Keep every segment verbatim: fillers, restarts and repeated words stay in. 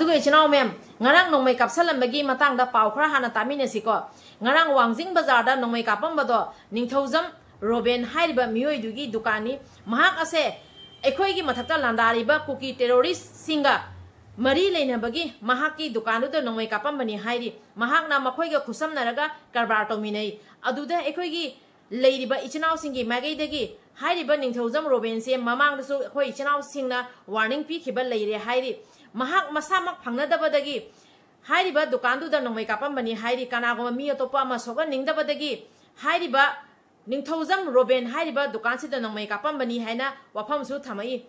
ꯑꯗꯨꯒ ꯏꯆꯤꯟ ꯏꯅꯥꯎ ꯃꯌꯥꯝ, ꯉꯔꯥꯡ ꯅꯣꯡꯃꯩ ꯀꯥꯞꯁꯜꯂꯝꯕꯒꯤ ꯃꯇꯥꯡꯗ ꯄꯥꯎ ꯈꯔ ꯍꯥꯟꯅ ꯇꯥꯃꯤꯟꯅꯁꯤꯀꯣ꯫ ꯉꯔꯥꯡ ꯋꯥꯡꯖꯤꯡ ꯕꯖꯥꯔꯗ ꯅꯣꯡꯃꯩ ꯀꯥꯞꯄꯝꯕꯗꯣ ꯅꯤꯡꯊꯧꯖꯝ ꯔꯣꯕꯦꯟ ꯍꯥꯏꯔꯤꯕ ꯃꯤꯑꯣꯏꯗꯨꯒꯤ ꯗꯨꯀꯥꯟꯅꯤ꯫ ꯃꯍꯥꯛ ꯑꯁꯦ ꯑꯩꯈꯣꯏꯒꯤ ꯃꯊꯛꯇ ꯂꯥꯟꯗꯥꯔꯤꯕ ꯀꯨꯀꯤ ꯇꯦꯔꯣꯔꯤꯁꯁꯤꯡꯒ ꯃꯔꯤ ꯂꯩꯅꯕꯒꯤ ꯃꯍꯥꯛꯀꯤ ꯗꯨꯀꯥꯟꯗꯨꯗ ꯅꯣꯡꯃꯩ ꯀꯥꯞꯄꯝꯕꯅꯤ ꯍꯥꯏꯔꯤ꯫ ꯃꯍꯥꯛꯅ ꯃꯈꯣꯏꯒ ꯈꯨꯠꯁꯝꯅꯔꯒ ꯀꯔꯕꯥꯔ ꯇꯧꯃꯤꯟꯅꯩ꯫ ꯑꯗꯨꯗ ꯑꯩꯈꯣꯏꯒꯤ ꯂꯩꯔꯤꯕ ꯏꯆꯤꯟ ꯏꯅꯥꯎꯁꯤꯡꯒꯤ ꯃꯥꯏꯀꯩꯗꯒꯤ ꯍꯥꯏꯔꯤꯕ ꯅꯤꯡꯊꯧꯖꯝ ꯔꯣꯕꯦꯟꯁꯦ ꯃꯃꯥꯡꯗꯁꯨ ꯑꯩꯈꯣꯏ ꯏꯆꯤꯟ ꯏꯅꯥꯎꯁꯤꯡꯅ ꯋꯥꯔꯅꯤꯡ ꯄꯤꯈꯤꯕ ꯂꯩꯔꯦ ꯍꯥꯏꯔꯤ꯫ ꯃꯍꯥꯛ ꯃꯁꯥꯃꯛ ꯐꯪꯅꯗꯕꯗꯒꯤ ꯍꯥꯏꯔꯤꯕ ꯗꯨꯀꯥꯟꯗꯨꯗ ꯅꯣꯡꯃꯩ ꯀꯥꯞꯄꯝꯕꯅꯤ ꯍꯥꯏꯔꯤ꯫ ꯀꯅꯥꯒꯨꯝꯕ ꯃꯤ ꯑꯇꯣꯞꯄ ꯑꯃ ꯁꯣꯛꯍꯟꯅꯤꯡꯗꯕꯗꯒꯤ ꯍꯥꯏꯔꯤꯕ ꯅꯤꯡꯊꯧꯖꯝ ꯔꯣꯕꯦꯟ ꯍꯥꯏꯔꯤꯕ ꯗꯨꯀꯥꯟꯁꯤꯗ ꯅꯣꯡꯃꯩ ꯀꯥꯞꯄꯝꯕꯅꯤ ꯍꯥꯏꯅ ꯋꯥꯐꯝꯁꯨ ꯊꯝꯃꯛꯏ꯫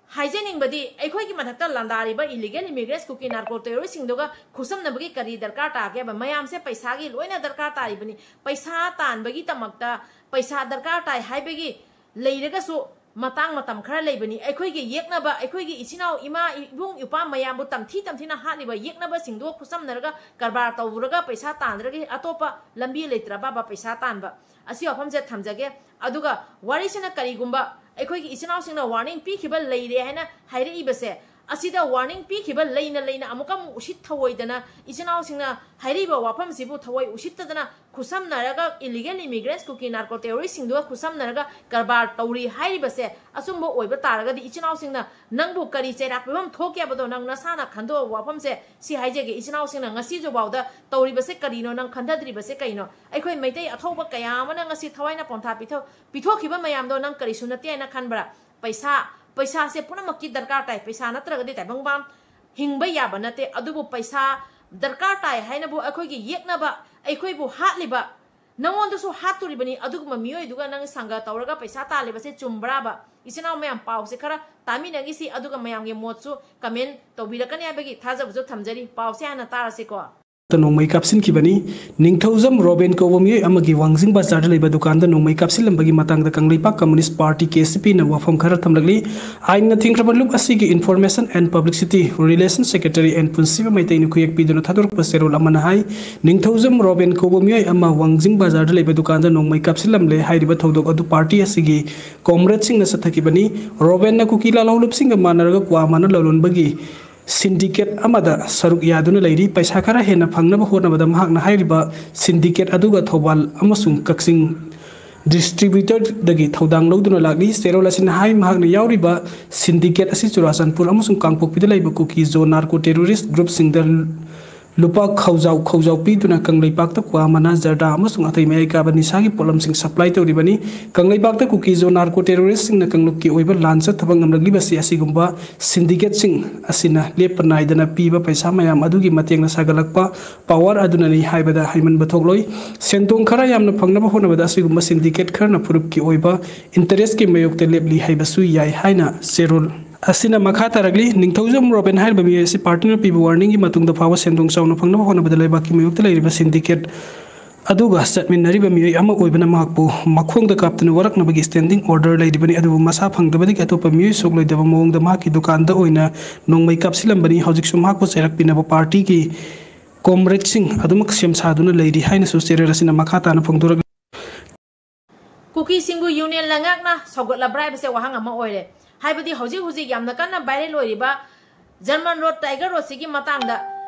ꯍꯥꯏꯖꯅꯤꯡꯕꯗꯤ, ꯑꯩꯈꯣꯏꯒꯤ ꯃꯊꯛꯇ ꯂꯥꯟꯗꯥꯔꯤꯕ illegal immigrants, ꯀꯨꯀꯤ ꯅꯥꯔꯀꯣ ꯇꯦꯔꯣꯔꯤꯁꯁꯤꯡꯗꯨꯒ ꯈꯨꯠꯁꯝꯅꯕꯒꯤ ꯀꯔꯤ ꯗꯔꯀꯥꯔ ꯇꯥꯒꯦꯕ? ꯃꯌꯥꯝꯁꯦ ꯄꯩꯁꯥꯒꯤ ꯂꯣꯏꯅ ꯗꯔꯀꯥꯔ ꯇꯥꯔꯤꯕꯅꯤ꯫ ꯄꯩꯁꯥ ꯇꯥꯟꯕꯒꯤꯗꯃꯛꯇ ꯄꯩꯁꯥ ꯗꯔꯀꯥꯔ ꯇꯥꯏ ꯍꯥꯏꯕꯒꯤ ꯂꯩꯔꯒꯁꯨ, ꯃꯇꯥꯡ ꯃꯇꯝ ꯈꯔ ꯂꯩꯕꯅꯤ꯫ ꯑꯩꯈꯣꯏꯒꯤ ꯌꯦꯛꯅꯕ, ꯑꯩꯈꯣꯏꯒꯤ ꯏꯆꯤꯟ ꯏꯅꯥꯎ, ꯏꯃꯥ ꯏꯕꯨꯡ ꯏꯄ꯭ꯋꯥ ꯃꯌꯥꯝꯕꯨ ꯇꯝꯊꯤ ꯇꯝꯊꯤꯅ ꯍꯥꯠꯂꯤꯕ ꯌꯦꯛꯅꯕꯁꯤꯡꯗꯨ ꯈꯨꯠꯁꯝꯅꯔꯒ ꯀꯔꯕꯥꯔ ꯇꯧꯔꯒ ꯄꯩꯁꯥ ꯇꯥꯟꯗ꯭ꯔꯒ ꯑꯇꯣꯞꯄ ꯂꯝꯕꯤ ꯂꯩꯇ꯭ꯔꯕꯕ ꯄꯩꯁꯥ ꯇꯥꯟꯕ? ꯑꯁꯤ ꯋꯥꯐꯝꯁꯦ ꯊꯝꯖꯒꯦ꯫ ꯑꯗꯨꯒ ꯋꯥꯔꯤꯁꯤꯅ ꯀꯔꯤꯒꯨꯝꯕ ꯑꯩꯈꯣꯏꯒꯤ ꯏꯆꯤꯟ ꯏꯅꯥꯎꯁꯤꯡꯅ ꯋꯥꯔꯅꯤꯡ ꯄꯤꯈꯤꯕ ꯂꯩꯔꯦ ꯍꯥꯏꯅ ꯍꯥꯏꯔꯛꯏꯕꯁꯦ, ꯑꯁꯤꯗ ꯋꯥꯔꯅꯤꯡ ꯄꯤꯈꯤꯕ ꯂꯩꯅ ꯂꯩꯅ ꯑꯃꯨꯛꯀ ꯑꯃꯨꯛ ꯎꯁꯤꯠ ꯊꯑꯣꯏꯗꯅ ꯏꯆꯤꯟ ꯏꯅꯥꯎꯁꯤꯡꯅ ꯍꯥꯏꯔꯛꯏꯕ ꯋꯥꯐꯝꯁꯤꯕꯨ ꯊꯑꯣꯏ ꯎꯁꯤꯠꯇꯗꯅ ꯈꯨꯠꯁꯝꯅꯔꯒ illegal immigrants, ꯀꯨꯀꯤ ꯅꯥꯔꯀꯣ ꯇꯦꯔꯣꯔꯤꯁꯁꯤꯡꯗꯨꯒ ꯈꯨꯠꯁꯝꯅꯔꯒ ꯀꯔꯕꯥꯔ ꯇꯧꯔꯤ ꯍꯥꯏꯔꯤꯕꯁꯦ ꯑꯆꯨꯝꯕ ꯑꯣꯏꯕ ꯇꯥꯔꯒꯗꯤ, ꯏꯆꯤꯟ ꯏꯅꯥꯎꯁꯤꯡꯅ ꯅꯪꯕꯨ ꯀꯔꯤ ꯆꯩꯔꯥꯛ ꯄꯤꯐꯝ ꯊꯣꯛꯀꯦ ꯍꯥꯏꯕꯗꯣ ꯅꯪ ꯅꯁꯥꯅ ꯈꯟꯗꯣꯛꯑꯣ꯫ ꯋꯥꯐꯝꯁꯦ ꯁꯤ ꯍꯥꯏꯖꯒꯦ, ꯏꯆꯤꯟ ꯏꯅꯥꯎꯁꯤꯡꯅ ꯉꯁꯤꯁꯨ ꯐꯥꯎꯗ ꯇꯧꯔꯤꯕꯁꯦ ꯀꯔꯤꯅꯣ? ꯅꯪ ꯈꯟꯊꯗ꯭ꯔꯤꯕꯁꯦ ꯀꯩꯅꯣ? ꯑꯩꯈꯣꯏ ꯃꯩꯇꯩ ꯑꯊꯧꯕ ꯀꯌꯥ ꯑꯃꯅ ꯉꯁꯤ ꯊꯋꯥꯏꯅ ꯄꯣꯟꯊꯥ ꯄꯤꯊꯣꯛ ꯄꯤꯊꯣꯛꯈꯤꯕ ꯃꯌꯥꯝꯗꯣ ꯅꯪ ꯀꯔꯤꯁꯨ ꯅꯠꯇꯦ ꯍꯥꯏꯅ ꯈꯟꯕ꯭ꯔꯥ? ꯄꯩꯁꯥ, ꯄꯩꯁꯥꯁꯦ ꯄꯨꯝꯅꯃꯛꯀꯤ ꯗꯔꯀꯥꯔ ꯇꯥꯏ꯫ ꯄꯩꯁꯥ ꯅꯠꯇ꯭ꯔꯒꯗꯤ ꯇꯥꯏꯕꯪꯄꯥꯟ ꯍꯤꯡꯕ ꯌꯥꯕ ꯅꯠꯇꯦ꯫ ꯑꯗꯨꯕꯨ ꯄꯩꯁꯥ ꯗꯔꯀꯥꯔ ꯇꯥꯏ ꯍꯥꯏꯅꯕꯨ ꯑꯩꯈꯣꯏꯒꯤ ꯌꯦꯛꯅꯕ, ꯑꯩꯈꯣꯏꯕꯨ ꯍꯥꯠꯂꯤꯕ, ꯅꯉꯣꯟꯗꯁꯨ ꯍꯥꯠꯇꯣꯔꯤꯕꯅꯤ꯫ ꯑꯗꯨꯒꯨꯝꯕ ꯃꯤꯑꯣꯏꯗꯨꯒ ꯅꯪ ꯁꯪꯒ ꯇꯧꯔꯒ ꯄꯩꯁꯥ ꯇꯥꯜꯂꯤꯕꯁꯦ ꯆꯨꯝꯕ꯭ꯔꯥꯕ? ꯏꯆꯤꯟ ꯏꯅꯥꯎ ꯃꯌꯥꯝ, ꯄꯥꯎꯁꯦ ꯈꯔ ꯇꯥꯃꯤꯟꯅꯈꯤꯁꯤ, ꯑꯗꯨꯒ ꯃꯌꯥꯝꯒꯤ ꯃꯣꯠꯁꯨ comment ꯇꯧꯕꯤꯔꯛꯀꯅꯤ ꯍꯥꯏꯕꯒꯤ ꯊꯥꯖꯕꯁꯨ ꯊꯝꯖꯔꯤ꯫ ꯄꯥꯎꯁꯦ ꯍꯥꯟꯅ ꯇꯥꯔꯁꯤꯀꯣ꯫ ꯅꯣꯡꯃꯩ ꯀꯥꯞꯁꯤꯟꯈꯤꯕꯅꯤ꯫ ꯅꯤꯡꯊꯧꯖꯝ ꯔꯣꯕꯦꯟ ꯀꯧꯕ ꯃꯤꯑꯣꯏ ꯑꯃꯒꯤ ꯋꯥꯡꯖꯤꯡ ꯕꯖꯥꯔꯗ ꯂꯩꯕ ꯗꯨꯀꯥꯟꯗ ꯅꯣꯡꯃꯩ ꯀꯥꯞꯁꯤꯜꯂꯝꯕꯒꯤ ꯃꯇꯥꯡꯗ ꯀꯪꯂꯩꯄꯥꯛ ꯀꯝꯃꯨꯅꯤꯁ ꯄꯥꯔꯇꯤ, ꯀꯦ ꯑꯦꯁ ꯄꯤꯅ ꯋꯥꯐꯝ ꯈꯔ ꯊꯝꯂꯛꯂꯤ꯫ ꯑꯥꯏꯟꯅ ꯊꯤꯡꯈ꯭ꯔꯕ ꯂꯨꯞ ꯑꯁꯤꯒꯤ Information and Publicity Relation Secretary N Punshiba ꯃꯩꯇꯩꯅ ꯈꯨꯌꯦꯛ ꯄꯤꯗꯨꯅ ꯊꯥꯗꯣꯔꯛꯄ ꯆꯦꯔꯣꯜ ꯑꯃꯅ ꯍꯥꯏ, ꯅꯤꯡꯊꯧꯖꯝ ꯔꯣꯕꯦꯟ ꯀꯧꯕ ꯃꯤꯑꯣꯏ ꯑꯃ ꯋꯥꯡꯖꯤꯡ ꯕꯖꯥꯔꯗ ꯂꯩꯕ ꯗꯨꯀꯥꯟꯗ ꯅꯣꯡꯃꯩ ꯀꯥꯞꯁꯤꯜꯂꯝꯂꯦ꯫ ꯍꯥꯏꯔꯤꯕ ꯊꯧꯗꯣꯛ ꯑꯗꯨ ꯄꯥꯔꯇꯤ ꯑꯁꯤꯒꯤ ꯀꯣꯝꯔꯦꯗꯁꯤꯡꯅ ꯆꯠꯊꯈꯤꯕꯅꯤ꯫ ꯔꯣꯕꯦꯟꯅ ꯀꯨꯀꯤ ꯂꯥꯂꯣꯡ ꯂꯨꯞꯁꯤꯡꯒ ꯃꯥꯟꯅꯔꯒ ꯀ꯭ꯋꯥ ꯃꯥꯅ ꯂꯂꯣꯟꯕꯒꯤ ꯁꯤꯟꯗꯤꯀꯦꯠ ꯑꯃꯗ ꯁꯔꯨꯛ ꯌꯥꯗꯨꯅ ꯂꯩꯔꯤ꯫ ꯄꯩꯁꯥ ꯈꯔ ꯍꯦꯟꯅ ꯐꯪꯅꯕ ꯍꯣꯠꯅꯕꯗ ꯃꯍꯥꯛꯅ ꯍꯥꯏꯔꯤꯕ ꯁꯤꯟꯗꯤꯀꯦꯠ ꯑꯗꯨꯒ ꯊꯧꯕꯥꯜ ꯑꯃꯁꯨꯡ ꯀꯛꯆꯤꯡ ꯗꯤꯁꯇ꯭ꯔꯤꯕ꯭ꯌꯨꯇꯔꯗꯒꯤ ꯊꯧꯗꯥꯡ ꯂꯧꯗꯨꯅ ꯂꯥꯛꯂꯤ꯫ ꯆꯦꯔꯣꯜ ꯑꯁꯤꯅ ꯍꯥꯏ, ꯃꯍꯥꯛꯅ ꯌꯥꯎꯔꯤꯕ ꯁꯤꯟꯗꯤꯀꯦꯠ ꯑꯁꯤ ꯆꯨꯔꯥꯆꯥꯟꯄꯨꯔ ꯑꯃꯁꯨꯡ ꯀꯥꯡꯄꯣꯛꯄꯤꯗ ꯂꯩꯕ ꯀꯨꯀꯤ ꯖꯣ ꯅꯥꯔꯀꯣ ꯇꯦꯔꯣꯔꯤꯁ ꯒ꯭ꯔꯨꯞꯁꯤꯡꯗ ꯂꯨꯄꯥ ꯈꯧꯖꯥꯎ ꯈꯧꯖꯥꯎ ꯄꯤꯗꯨꯅ ꯀꯪꯂꯩꯄꯥꯛꯇ ꯀ꯭ꯋꯥ, ꯃꯅꯥ, ꯖꯔꯗꯥ ꯑꯃꯁꯨꯡ ꯑꯇꯩ ꯃꯌꯥꯏ ꯀꯥꯕ ꯅꯤꯁꯥꯒꯤ ꯄꯣꯠꯂꯝꯁꯤꯡ ꯁꯄ꯭ꯂꯥꯏ ꯇꯧꯔꯤꯕꯅꯤ꯫ ꯀꯪꯂꯩꯄꯥꯛꯇ ꯀꯨꯀꯤ ꯖꯣ ꯅꯥꯔꯀꯣ ꯇꯦꯔꯣꯔꯤꯁꯁꯤꯡꯅ ꯀꯥꯡꯂꯨꯞꯀꯤ ꯑꯣꯏꯕ ꯂꯥꯟ ꯆꯠꯊꯕ ꯉꯝꯂꯛꯂꯤꯕꯁꯤ ꯑꯁꯤꯒꯨꯝꯕ ꯁꯤꯟꯗꯤꯀꯦꯠꯁꯤꯡ ꯑꯁꯤꯅ ꯂꯦꯞꯄ ꯅꯥꯏꯗꯅ ꯄꯤꯕ ꯄꯩꯁꯥ ꯃꯌꯥꯝ ꯑꯗꯨꯒꯤ ꯃꯇꯦꯡꯅ ꯁꯥꯒꯠꯂꯛꯄ ꯄꯥꯋꯔ ꯑꯗꯨꯅꯅꯤ ꯍꯥꯏꯕꯗ ꯍꯥꯏꯃꯟꯕ ꯊꯣꯛꯂꯣꯏ꯫ ꯁꯦꯟꯗꯣꯡ ꯈꯔ ꯌꯥꯝꯅ ꯐꯪꯅꯕ ꯍꯣꯠꯅꯕꯗ ꯑꯁꯤꯒꯨꯝꯕ ꯁꯤꯟꯗꯤꯀꯦꯠ ꯈꯔꯅ ꯐꯨꯔꯨꯞꯀꯤ ꯑꯣꯏꯕ ꯏꯟꯇꯔꯦꯁꯀꯤ ꯃꯥꯌꯣꯛꯇ ꯂꯦꯞꯂꯤ ꯍꯥꯏꯕꯁꯨ ꯌꯥꯏ ꯍꯥꯏꯅ ꯆꯦꯔꯣꯜ ꯑꯁꯤꯅ ꯃꯈꯥ ꯇꯥꯔꯛꯂꯤ꯫ ꯅꯤꯡꯊꯧꯖꯝ ꯔꯣꯕꯤꯟ ꯍꯥꯏꯔꯤꯕ ꯃꯤꯑꯣꯏ ꯑꯁꯤ ꯄꯥꯔꯇꯤꯅ ꯄꯤꯕ ꯋꯥꯔꯅꯤꯡꯒꯤ ꯃꯇꯨꯡꯗ ꯐꯥꯎꯕ ꯁꯦꯟꯗꯣꯡ ꯆꯥꯎꯅ ꯐꯪꯅꯕ ꯍꯣꯠꯅꯕꯗ ꯂꯩꯕꯥꯛꯀꯤ ꯃꯥꯌꯣꯛꯇ ꯂꯩꯔꯤꯕ ꯁꯤꯟꯗꯤꯀꯦꯠ ꯑꯗꯨꯒ ꯆꯠꯃꯤꯟꯅꯔꯤꯕ ꯃꯤꯑꯣꯏ ꯑꯃ ꯑꯣꯏꯕꯅ ꯃꯍꯥꯛꯄꯨ ꯃꯈꯣꯡꯗ ꯀꯥꯞꯇꯨꯅ ꯋꯥꯔꯛꯅꯕꯒꯤ ꯁ꯭ꯇꯦꯟꯗꯤꯡ ꯑꯣꯔꯗꯔ ꯂꯩꯔꯤꯕꯅꯤ꯫ ꯑꯗꯨꯕꯨ ꯃꯁꯥ ꯐꯪꯗꯕꯗꯒꯤ ꯑꯇꯣꯞꯄ ꯃꯤꯑꯣꯏ ꯁꯣꯛꯂꯣꯏꯗꯕ ꯃꯑꯣꯡꯗ ꯃꯍꯥꯛꯀꯤ ꯗꯨꯀꯥꯟꯗ ꯑꯣꯏꯅ ꯅꯣꯡꯃꯩ ꯀꯥꯞꯁꯤꯜꯂꯝꯕꯅꯤ꯫ ꯍꯧꯖꯤꯛꯁꯨ ꯃꯍꯥꯛꯄꯨ ꯆꯩꯔꯛꯄꯤꯅꯕ ꯄꯥꯔꯇꯤꯒꯤ ꯀꯣꯝꯔꯦꯗꯁꯤꯡ ꯑꯗꯨꯃꯛ ꯁꯦꯝ ꯁꯥꯗꯨꯅ ꯂꯩꯔꯤ ꯍꯥꯏꯅꯁꯨ ꯆꯦꯔꯣꯜ ꯑꯁꯤꯅ ꯃꯈꯥ ꯇꯥꯅ ꯐꯣꯡꯗꯣꯔꯛꯂꯤ꯫ ꯀꯨꯀꯤꯁꯤꯡꯕꯨ ꯌꯨꯅꯤꯌꯟ ꯂꯩꯉꯥꯛꯅ ꯁꯧꯒꯠꯂꯕ꯭ꯔꯥ ꯍꯥꯏꯕꯁꯦ ꯋꯥꯍꯪ ꯑꯃ ꯑꯣꯏꯔꯦ꯫ ꯍꯥꯏꯕꯗꯤ ꯍꯧꯖꯤꯛ ꯍꯧꯖꯤꯛ ꯌꯥꯝꯅ ꯀꯟꯅ ꯚꯥꯏꯔꯦꯜ ꯑꯣꯏꯔꯤꯕ ꯖꯔꯃꯟ ꯔꯣꯗ, ꯇꯥꯏꯒꯔ ꯔꯣꯗꯁꯤꯒꯤ ꯃꯇꯥꯡꯗ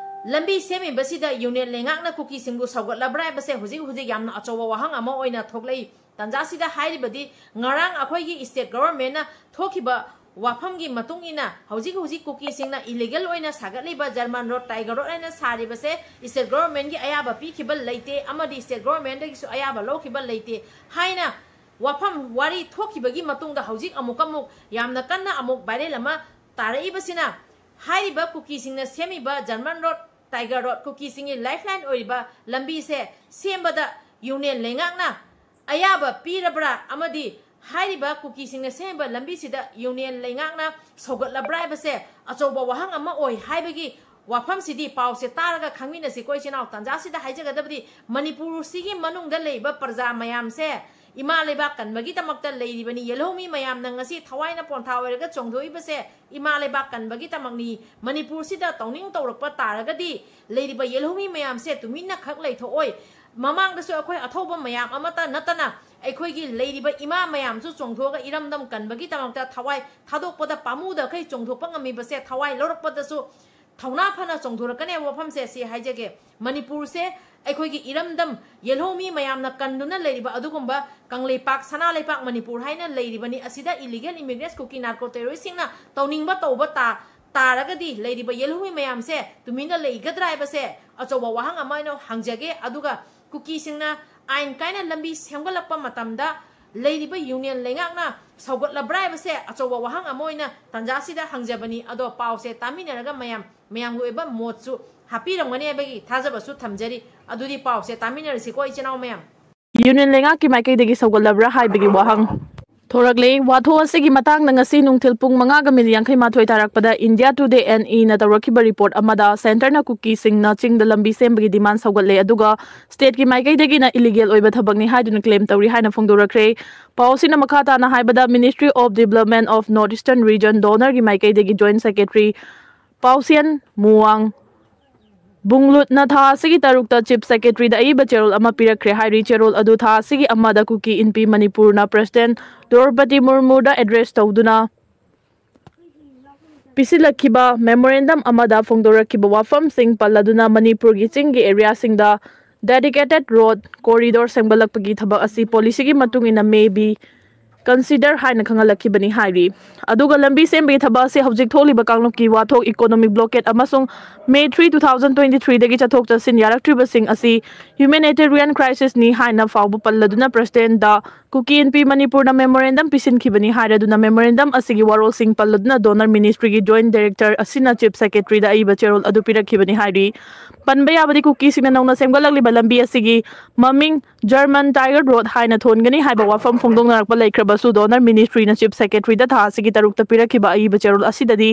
ꯂꯝꯕꯤ ꯁꯦꯝꯃꯤꯕꯁꯤꯗ ꯌꯨꯅꯤꯌꯟ ꯂꯩꯉꯥꯛꯅ ꯀꯨꯀꯤꯁꯤꯡꯕꯨ ꯁꯧꯒꯠꯂꯕ꯭ꯔꯥ ꯍꯥꯏꯕꯁꯦ ꯍꯧꯖꯤꯛ ꯍꯧꯖꯤꯛ ꯌꯥꯝꯅ ꯑꯆꯧꯕ ꯋꯥꯍꯪ ꯑꯃ ꯑꯣꯏꯅ ꯊꯣꯛꯂꯛꯏ꯫ ꯇꯥꯟꯖꯥꯁꯤꯗ ꯍꯥꯏꯔꯤꯕꯗꯤ ꯉꯔꯥꯡ ꯑꯩꯈꯣꯏꯒꯤ ꯁ꯭ꯇꯦꯠ ꯒꯣꯚꯔꯟꯃꯦꯟꯠꯅ ꯊꯣꯛꯈꯤꯕ ꯋꯥꯐꯝꯒꯤ ꯃꯇꯨꯡ ꯏꯟꯅ ꯍꯧꯖꯤꯛ ꯍꯧꯖꯤꯛ ꯀꯨꯀꯤꯁꯤꯡꯅ ꯏꯂꯤꯒꯦꯜ ꯑꯣꯏꯅ ꯁꯥꯒꯠꯂꯤꯕ ꯖꯔꯃꯟ ꯔꯣꯗ, ꯇꯥꯏꯒꯔ ꯔꯣꯗ ꯍꯥꯏꯅ ꯁꯥꯔꯤꯕꯁꯦ ꯁ꯭ꯇꯦꯠ ꯒꯣꯚꯔꯟꯃꯦꯟꯠꯀꯤ ꯑꯌꯥꯕ ꯄꯤꯈꯤꯕ ꯂꯩꯇꯦ ꯑꯃꯗꯤ ꯁ꯭ꯇꯦꯠ ꯒꯣꯚꯔꯟꯃꯦꯟꯠꯇꯒꯤꯁꯨ ꯑꯌꯥꯕ ꯂꯧꯈꯤꯕ ꯂꯩꯇꯦ ꯍꯥꯏꯅ ꯋꯥꯐꯝ ꯋꯥꯔꯤ ꯊꯣꯛꯈꯤꯕꯒꯤ ꯃꯇꯨꯡꯗ ꯍꯧꯖꯤꯛ ꯑꯃꯨꯛꯀ ꯑꯃꯨꯛ ꯌꯥꯝꯅ ꯀꯟꯅ ꯑꯃꯨꯛ ꯚꯥꯏꯔꯦꯜ ꯑꯃ ꯇꯥꯔꯛꯏꯕꯁꯤꯅ ꯍꯥꯏꯔꯤꯕ ꯀꯨꯀꯤꯁꯤꯡꯅ ꯁꯦꯝꯃꯤꯕ ꯖꯔꯃꯟ ꯔꯣꯗ, ꯇꯥꯏꯒꯔ ꯔꯣꯗ, ꯀꯨꯀꯤꯁꯤꯡꯒꯤ ꯂꯥꯏꯐꯂꯥꯏꯟ ꯑꯣꯏꯔꯤꯕ ꯂꯝꯕꯤꯁꯦ ꯁꯦꯝꯕꯗ ꯌꯨꯅꯤꯌꯟ ꯂꯩꯉꯥꯛꯅ ꯑꯌꯥꯕ ꯄꯤꯔꯕ꯭ꯔꯥ ꯑꯃꯗꯤ ꯍꯥꯏꯔꯤꯕ ꯀꯨꯀꯤꯁꯤꯡꯅ ꯁꯦꯝꯃꯤꯕ ꯂꯝꯕꯤꯁꯤꯗ ꯌꯨꯅꯤꯌꯟ ꯂꯩꯉꯥꯛꯅ ꯁꯧꯒꯠꯂꯕ꯭ꯔꯥ ꯍꯥꯏꯕꯁꯦ ꯑꯆꯧꯕ ꯋꯥꯍꯪ ꯑꯃ ꯑꯣꯏ ꯍꯥꯏꯕꯒꯤ ꯋꯥꯐꯝꯁꯤꯗꯤ ꯄꯥꯎꯁꯦ ꯇꯥꯔꯒ ꯈꯪꯃꯤꯟꯅꯁꯤꯀꯣ ꯏꯆꯤꯟ ꯏꯅꯥꯎ꯫ ꯇꯥꯟꯖꯥꯁꯤꯗ ꯍꯥꯏꯖꯒꯗꯕꯗꯤ ꯃꯅꯤꯄꯨꯔꯁꯤꯒꯤ ꯃꯅꯨꯡꯗ ꯂꯩꯔꯤꯕ ꯄ꯭ꯔꯖꯥ ꯃꯌꯥꯝꯁꯦ ꯏꯃꯥ ꯂꯩꯕꯥꯛ ꯀꯟꯕꯒꯤꯗꯃꯛꯇ ꯂꯩꯔꯤꯕꯅꯤ꯫ ꯌꯦꯜꯍꯧꯃꯤ ꯃꯌꯥꯝꯅ ꯉꯁꯤ ꯊꯋꯥꯏꯅ ꯄꯣꯟꯊꯥ ꯑꯣꯏꯔꯒ ꯆꯣꯡꯊꯣꯛꯏꯕꯁꯦ ꯏꯃꯥ ꯂꯩꯕꯥꯛ ꯀꯟꯕꯒꯤꯗꯃꯛꯅꯤ꯫ ꯃꯅꯤꯄꯨꯔꯁꯤꯗ ꯇꯧꯅꯤꯡ ꯇꯧꯔꯛꯄ ꯇꯥꯔꯒꯗꯤ ꯂꯩꯔꯤꯕ ꯌꯦꯜꯍꯧꯃꯤ ꯃꯌꯥꯝꯁꯦ ꯇꯨꯃꯤꯟꯅ ꯈꯛ ꯂꯩꯊꯣꯛꯑꯣꯏ꯫ ꯃꯃꯥꯡꯗꯁꯨ ꯑꯩꯈꯣꯏ ꯑꯊꯧꯕ ꯃꯌꯥꯝ ꯑꯃꯠꯇ ꯅꯠꯇꯅ ꯑꯩꯈꯣꯏꯒꯤ ꯂꯩꯔꯤꯕ ꯏꯃꯥ ꯃꯌꯥꯝꯁꯨ ꯆꯣꯡꯊꯣꯛꯑꯒ ꯏꯔꯝꯗꯝ ꯀꯟꯕꯒꯤꯗꯃꯛꯇ ꯊꯋꯥꯏ ꯊꯥꯗꯣꯛꯄꯗ ꯄꯥꯝꯃꯨꯗꯈꯩ ꯆꯣꯡꯊꯣꯛꯄ ꯉꯝꯃꯤꯕꯁꯦ, ꯊꯋꯥꯏ ꯂꯧꯔꯛꯄꯗꯁꯨ ꯊꯧꯅꯥ ꯐꯅ ꯆꯣꯡꯊꯣꯔꯛꯀꯅꯤ ꯍꯥꯏꯕ ꯋꯥꯐꯝꯁꯦ ꯑꯁꯤ ꯍꯥꯏꯖꯒꯦ꯫ ꯃꯅꯤꯄꯨꯔꯁꯦ ꯑꯩꯈꯣꯏꯒꯤ ꯏꯔꯝꯗꯝ ꯌꯦꯜꯍꯧꯃꯤ ꯃꯌꯥꯝꯅ ꯀꯟꯗꯨꯅ ꯂꯩꯔꯤꯕ ꯑꯗꯨꯒꯨꯝꯕ ꯀꯪꯂꯩꯄꯥꯛ, ꯁꯅꯥ ꯂꯩꯄꯥꯛ ꯃꯅꯤꯄꯨꯔ ꯍꯥꯏꯅ ꯂꯩꯔꯤꯕꯅꯤ꯫ ꯑꯁꯤꯗ illegal immigrants, ꯀꯨꯀꯤ narco terroristꯁꯤꯡꯅ ꯇꯧꯅꯤꯡꯕ ꯇꯧꯕ ꯇꯥ-, ꯇꯥꯔꯒꯗꯤ ꯂꯩꯔꯤꯕ ꯌꯦꯜꯍꯧꯃꯤ ꯃꯌꯥꯝꯁꯦ ꯇꯨꯃꯤꯟꯅ ꯂꯩꯒꯗ꯭ꯔꯥ ꯍꯥꯏꯕꯁꯦ ꯑꯆꯧꯕ ꯋꯥꯍꯪ ꯑꯃ ꯑꯣꯏꯅ ꯍꯪꯖꯒꯦ꯫ ꯑꯗꯨꯒ ꯀꯨꯀꯤꯁꯤꯡꯅ ꯑꯥꯏꯟ ꯀꯥꯏꯅ ꯂꯝꯕꯤ ꯁꯦꯝꯒꯠꯂꯛꯄ ꯃꯇꯝꯗ ꯂꯩꯔꯤꯕ union ꯂꯩꯉꯥꯛꯅ ꯁꯧꯒꯠꯂꯕ꯭ꯔꯥ ꯍꯥꯏꯕꯁꯦ ꯑꯆꯧꯕ ꯋꯥꯍꯪ ꯑꯃ ꯑꯣꯏꯅ ꯇꯥꯟꯖꯥꯁꯤꯗ ꯍꯪꯖꯕꯅꯤ꯫ ꯑꯗꯣ ꯄꯥꯎꯁꯦ ꯇꯥꯃꯤꯟꯅꯔꯒ ꯃꯌꯥꯝ, ꯃꯌꯥꯝꯒꯤ ꯑꯣꯏꯕ ꯃꯣꯠꯁꯨ ꯍꯥꯞꯄꯤꯔꯝꯒꯅꯤ ꯍꯥꯏꯕꯒꯤ ꯊꯥꯖꯕꯁꯨ ꯊꯝꯖꯔꯤ꯫ ꯑꯗꯨꯗꯤ ꯄꯥꯎꯁꯦ ꯇꯥꯃꯤꯟꯅꯔꯁꯤꯀꯣ, ꯏꯆꯤꯟ ꯏꯅꯥꯎ ꯃꯌꯥꯝ꯫ Union ꯂꯩꯉꯥꯛꯀꯤ ꯃꯥꯏꯀꯩꯗꯒꯤ ꯁꯧꯒꯠꯂꯕ꯭ꯔꯥ ꯍꯥꯏꯕꯒꯤ ꯋꯥꯍꯪ ꯊꯣꯔꯛꯂꯦ꯫ ꯋꯥꯊꯣꯛ ꯑꯁꯤꯒꯤ ꯃꯇꯥꯡꯗ ꯉꯁꯤ ꯅꯨꯡꯊꯤꯜ ꯄꯨꯡ ꯃꯉꯥꯒ ꯃꯤꯅꯤꯠ ꯌꯥꯡꯈꯩ ꯃꯥꯊꯣꯏ ꯇꯥꯔꯛꯄꯗ India Today and ꯏꯅ ꯇꯧꯔꯛꯈꯤꯕ report ꯑꯃꯗ centreꯅ ꯀꯨꯀꯤꯁꯤꯡꯅ ꯆꯤꯡꯗ ꯂꯝꯕꯤ ꯁꯦꯝꯕꯒꯤ demand ꯁꯧꯒꯠꯂꯦ, ꯑꯗꯨꯒ stateꯀꯤ ꯃꯥꯏꯀꯩꯗꯒꯤꯅ illegal ꯑꯣꯏꯕ ꯊꯕꯛꯅꯤ ꯍꯥꯏꯗꯨꯅ claim ꯇꯧꯔꯤ ꯍꯥꯏꯅ ꯐꯣꯡꯗꯣꯔꯛꯈ꯭ꯔꯦ꯫ ꯄꯥꯎ ꯑꯁꯤꯅ ꯃꯈꯥ ꯇꯥꯅ ꯍꯥꯏꯕꯗ, Ministry of Development of North Eastern Region, DoNERꯒꯤ ꯃꯥꯏꯀꯩꯗꯒꯤ Joint Secretary ꯄꯥꯎꯁꯦꯟ ꯃꯨꯋꯥꯡ ꯕꯨꯡꯂꯨꯠꯅ ꯊꯥ ꯑꯁꯤꯒꯤ ꯇꯔꯨꯛꯇ Chief Secretaryꯗ ꯑꯏꯕ ꯆꯦꯔꯣꯜ ꯑꯃ ꯄꯤꯔꯛꯈ꯭ꯔꯦ ꯍꯥꯏꯔꯤ꯫ ꯆꯦꯔꯣꯜ ꯑꯗꯨ ꯊꯥ ꯑꯁꯤꯒꯤ ꯑꯃꯗ ꯀꯨꯀꯤ ꯏꯟꯄꯤ ꯃꯅꯤꯄꯨꯔꯅ President ꯗ꯭ꯔꯧꯄꯗꯤ ꯃꯨꯔꯃꯨꯗ address ꯇꯧꯗꯨꯅ ꯄꯤꯁꯤꯜꯂꯛꯈꯤꯕ memorandum ꯑꯃꯗ ꯐꯣꯡꯗꯣꯔꯛꯈꯤꯕ ꯋꯥꯐꯝꯁꯤꯡ ꯄꯜꯂꯗꯨꯅ ꯃꯅꯤꯄꯨꯔꯒꯤ ꯆꯤꯡꯒꯤ areaꯁꯤꯡꯗ dedicated road corridor ꯁꯦꯝꯒꯠꯂꯛꯄꯒꯤ ꯊꯕꯛ ꯑꯁꯤ policyꯒꯤ ꯃꯇꯨꯡ ꯏꯟꯅ may be consider ꯍꯥꯏꯅ ꯈꯪꯍꯜꯂꯛꯈꯤꯕꯅꯤ ꯍꯥꯏꯔꯤ꯫ ꯑꯗꯨꯒ ꯂꯝꯕꯤ ꯁꯦꯝꯕꯒꯤ ꯊꯕꯛ ꯑꯁꯤ ꯍꯧꯖꯤꯛ ꯊꯣꯛꯂꯤꯕ ꯀꯥꯡꯂꯨꯞꯀꯤ ꯋꯥꯊꯣꯛ economic blockade ꯑꯃꯁꯨꯡ May three, two thousand twenty threeꯗꯒꯤ ꯆꯠꯊꯣꯛ ꯆꯠꯁꯤꯟ ꯌꯥꯔꯛꯇ꯭ꯔꯤꯕꯁꯤꯡ ꯑꯁꯤ humanitarian crisisꯅꯤ ꯍꯥꯏꯅ ꯐꯥꯎꯕ ꯄꯜꯂꯗꯨꯅ Presidentꯗ ꯀꯨꯀꯤ ꯏꯟꯄꯤ ꯃꯅꯤꯄꯨꯔꯅ memorandum ꯄꯤꯁꯤꯟꯈꯤꯕꯅꯤ ꯍꯥꯏꯔꯗꯨꯅ memorandum ꯑꯁꯤꯒꯤ ꯋꯥꯔꯣꯜꯁꯤꯡ ꯄꯜꯂꯗꯨꯅ DoNER Ministryꯒꯤ Joint Director ꯑꯁꯤꯅ Chief Secretaryꯗ ꯑꯏꯕ ꯆꯦꯔꯣꯜ ꯑꯗꯨ ꯄꯤꯔꯛꯈꯤꯕꯅꯤ ꯍꯥꯏꯔꯤ꯫ ꯄꯟꯕ ꯌꯥꯕꯗꯤ ꯀꯨꯀꯤꯁꯤꯡꯅ ꯅꯧꯅ ꯁꯦꯝꯒꯠꯂꯛꯂꯤꯕ ꯂꯝꯕꯤ ꯑꯁꯤꯒꯤ ꯃꯃꯤꯡ German Tiger Road ꯍꯥꯏꯅ ꯊꯣꯟꯒꯅꯤ ꯍꯥꯏꯕ ꯋꯥꯐꯝ ꯐꯣꯡꯗꯣꯛꯅꯔꯛꯄ ꯂꯩꯈ꯭ꯔꯕꯁꯨ DoNER Ministryꯅ Chief Secretaryꯗ ꯊꯥ ꯑꯁꯤꯒꯤ ꯇꯔꯨꯛꯇ ꯄꯤꯔꯛꯈꯤꯕ ꯑꯏꯕ ꯆꯦꯔꯣꯜ ꯑꯁꯤꯗꯗꯤ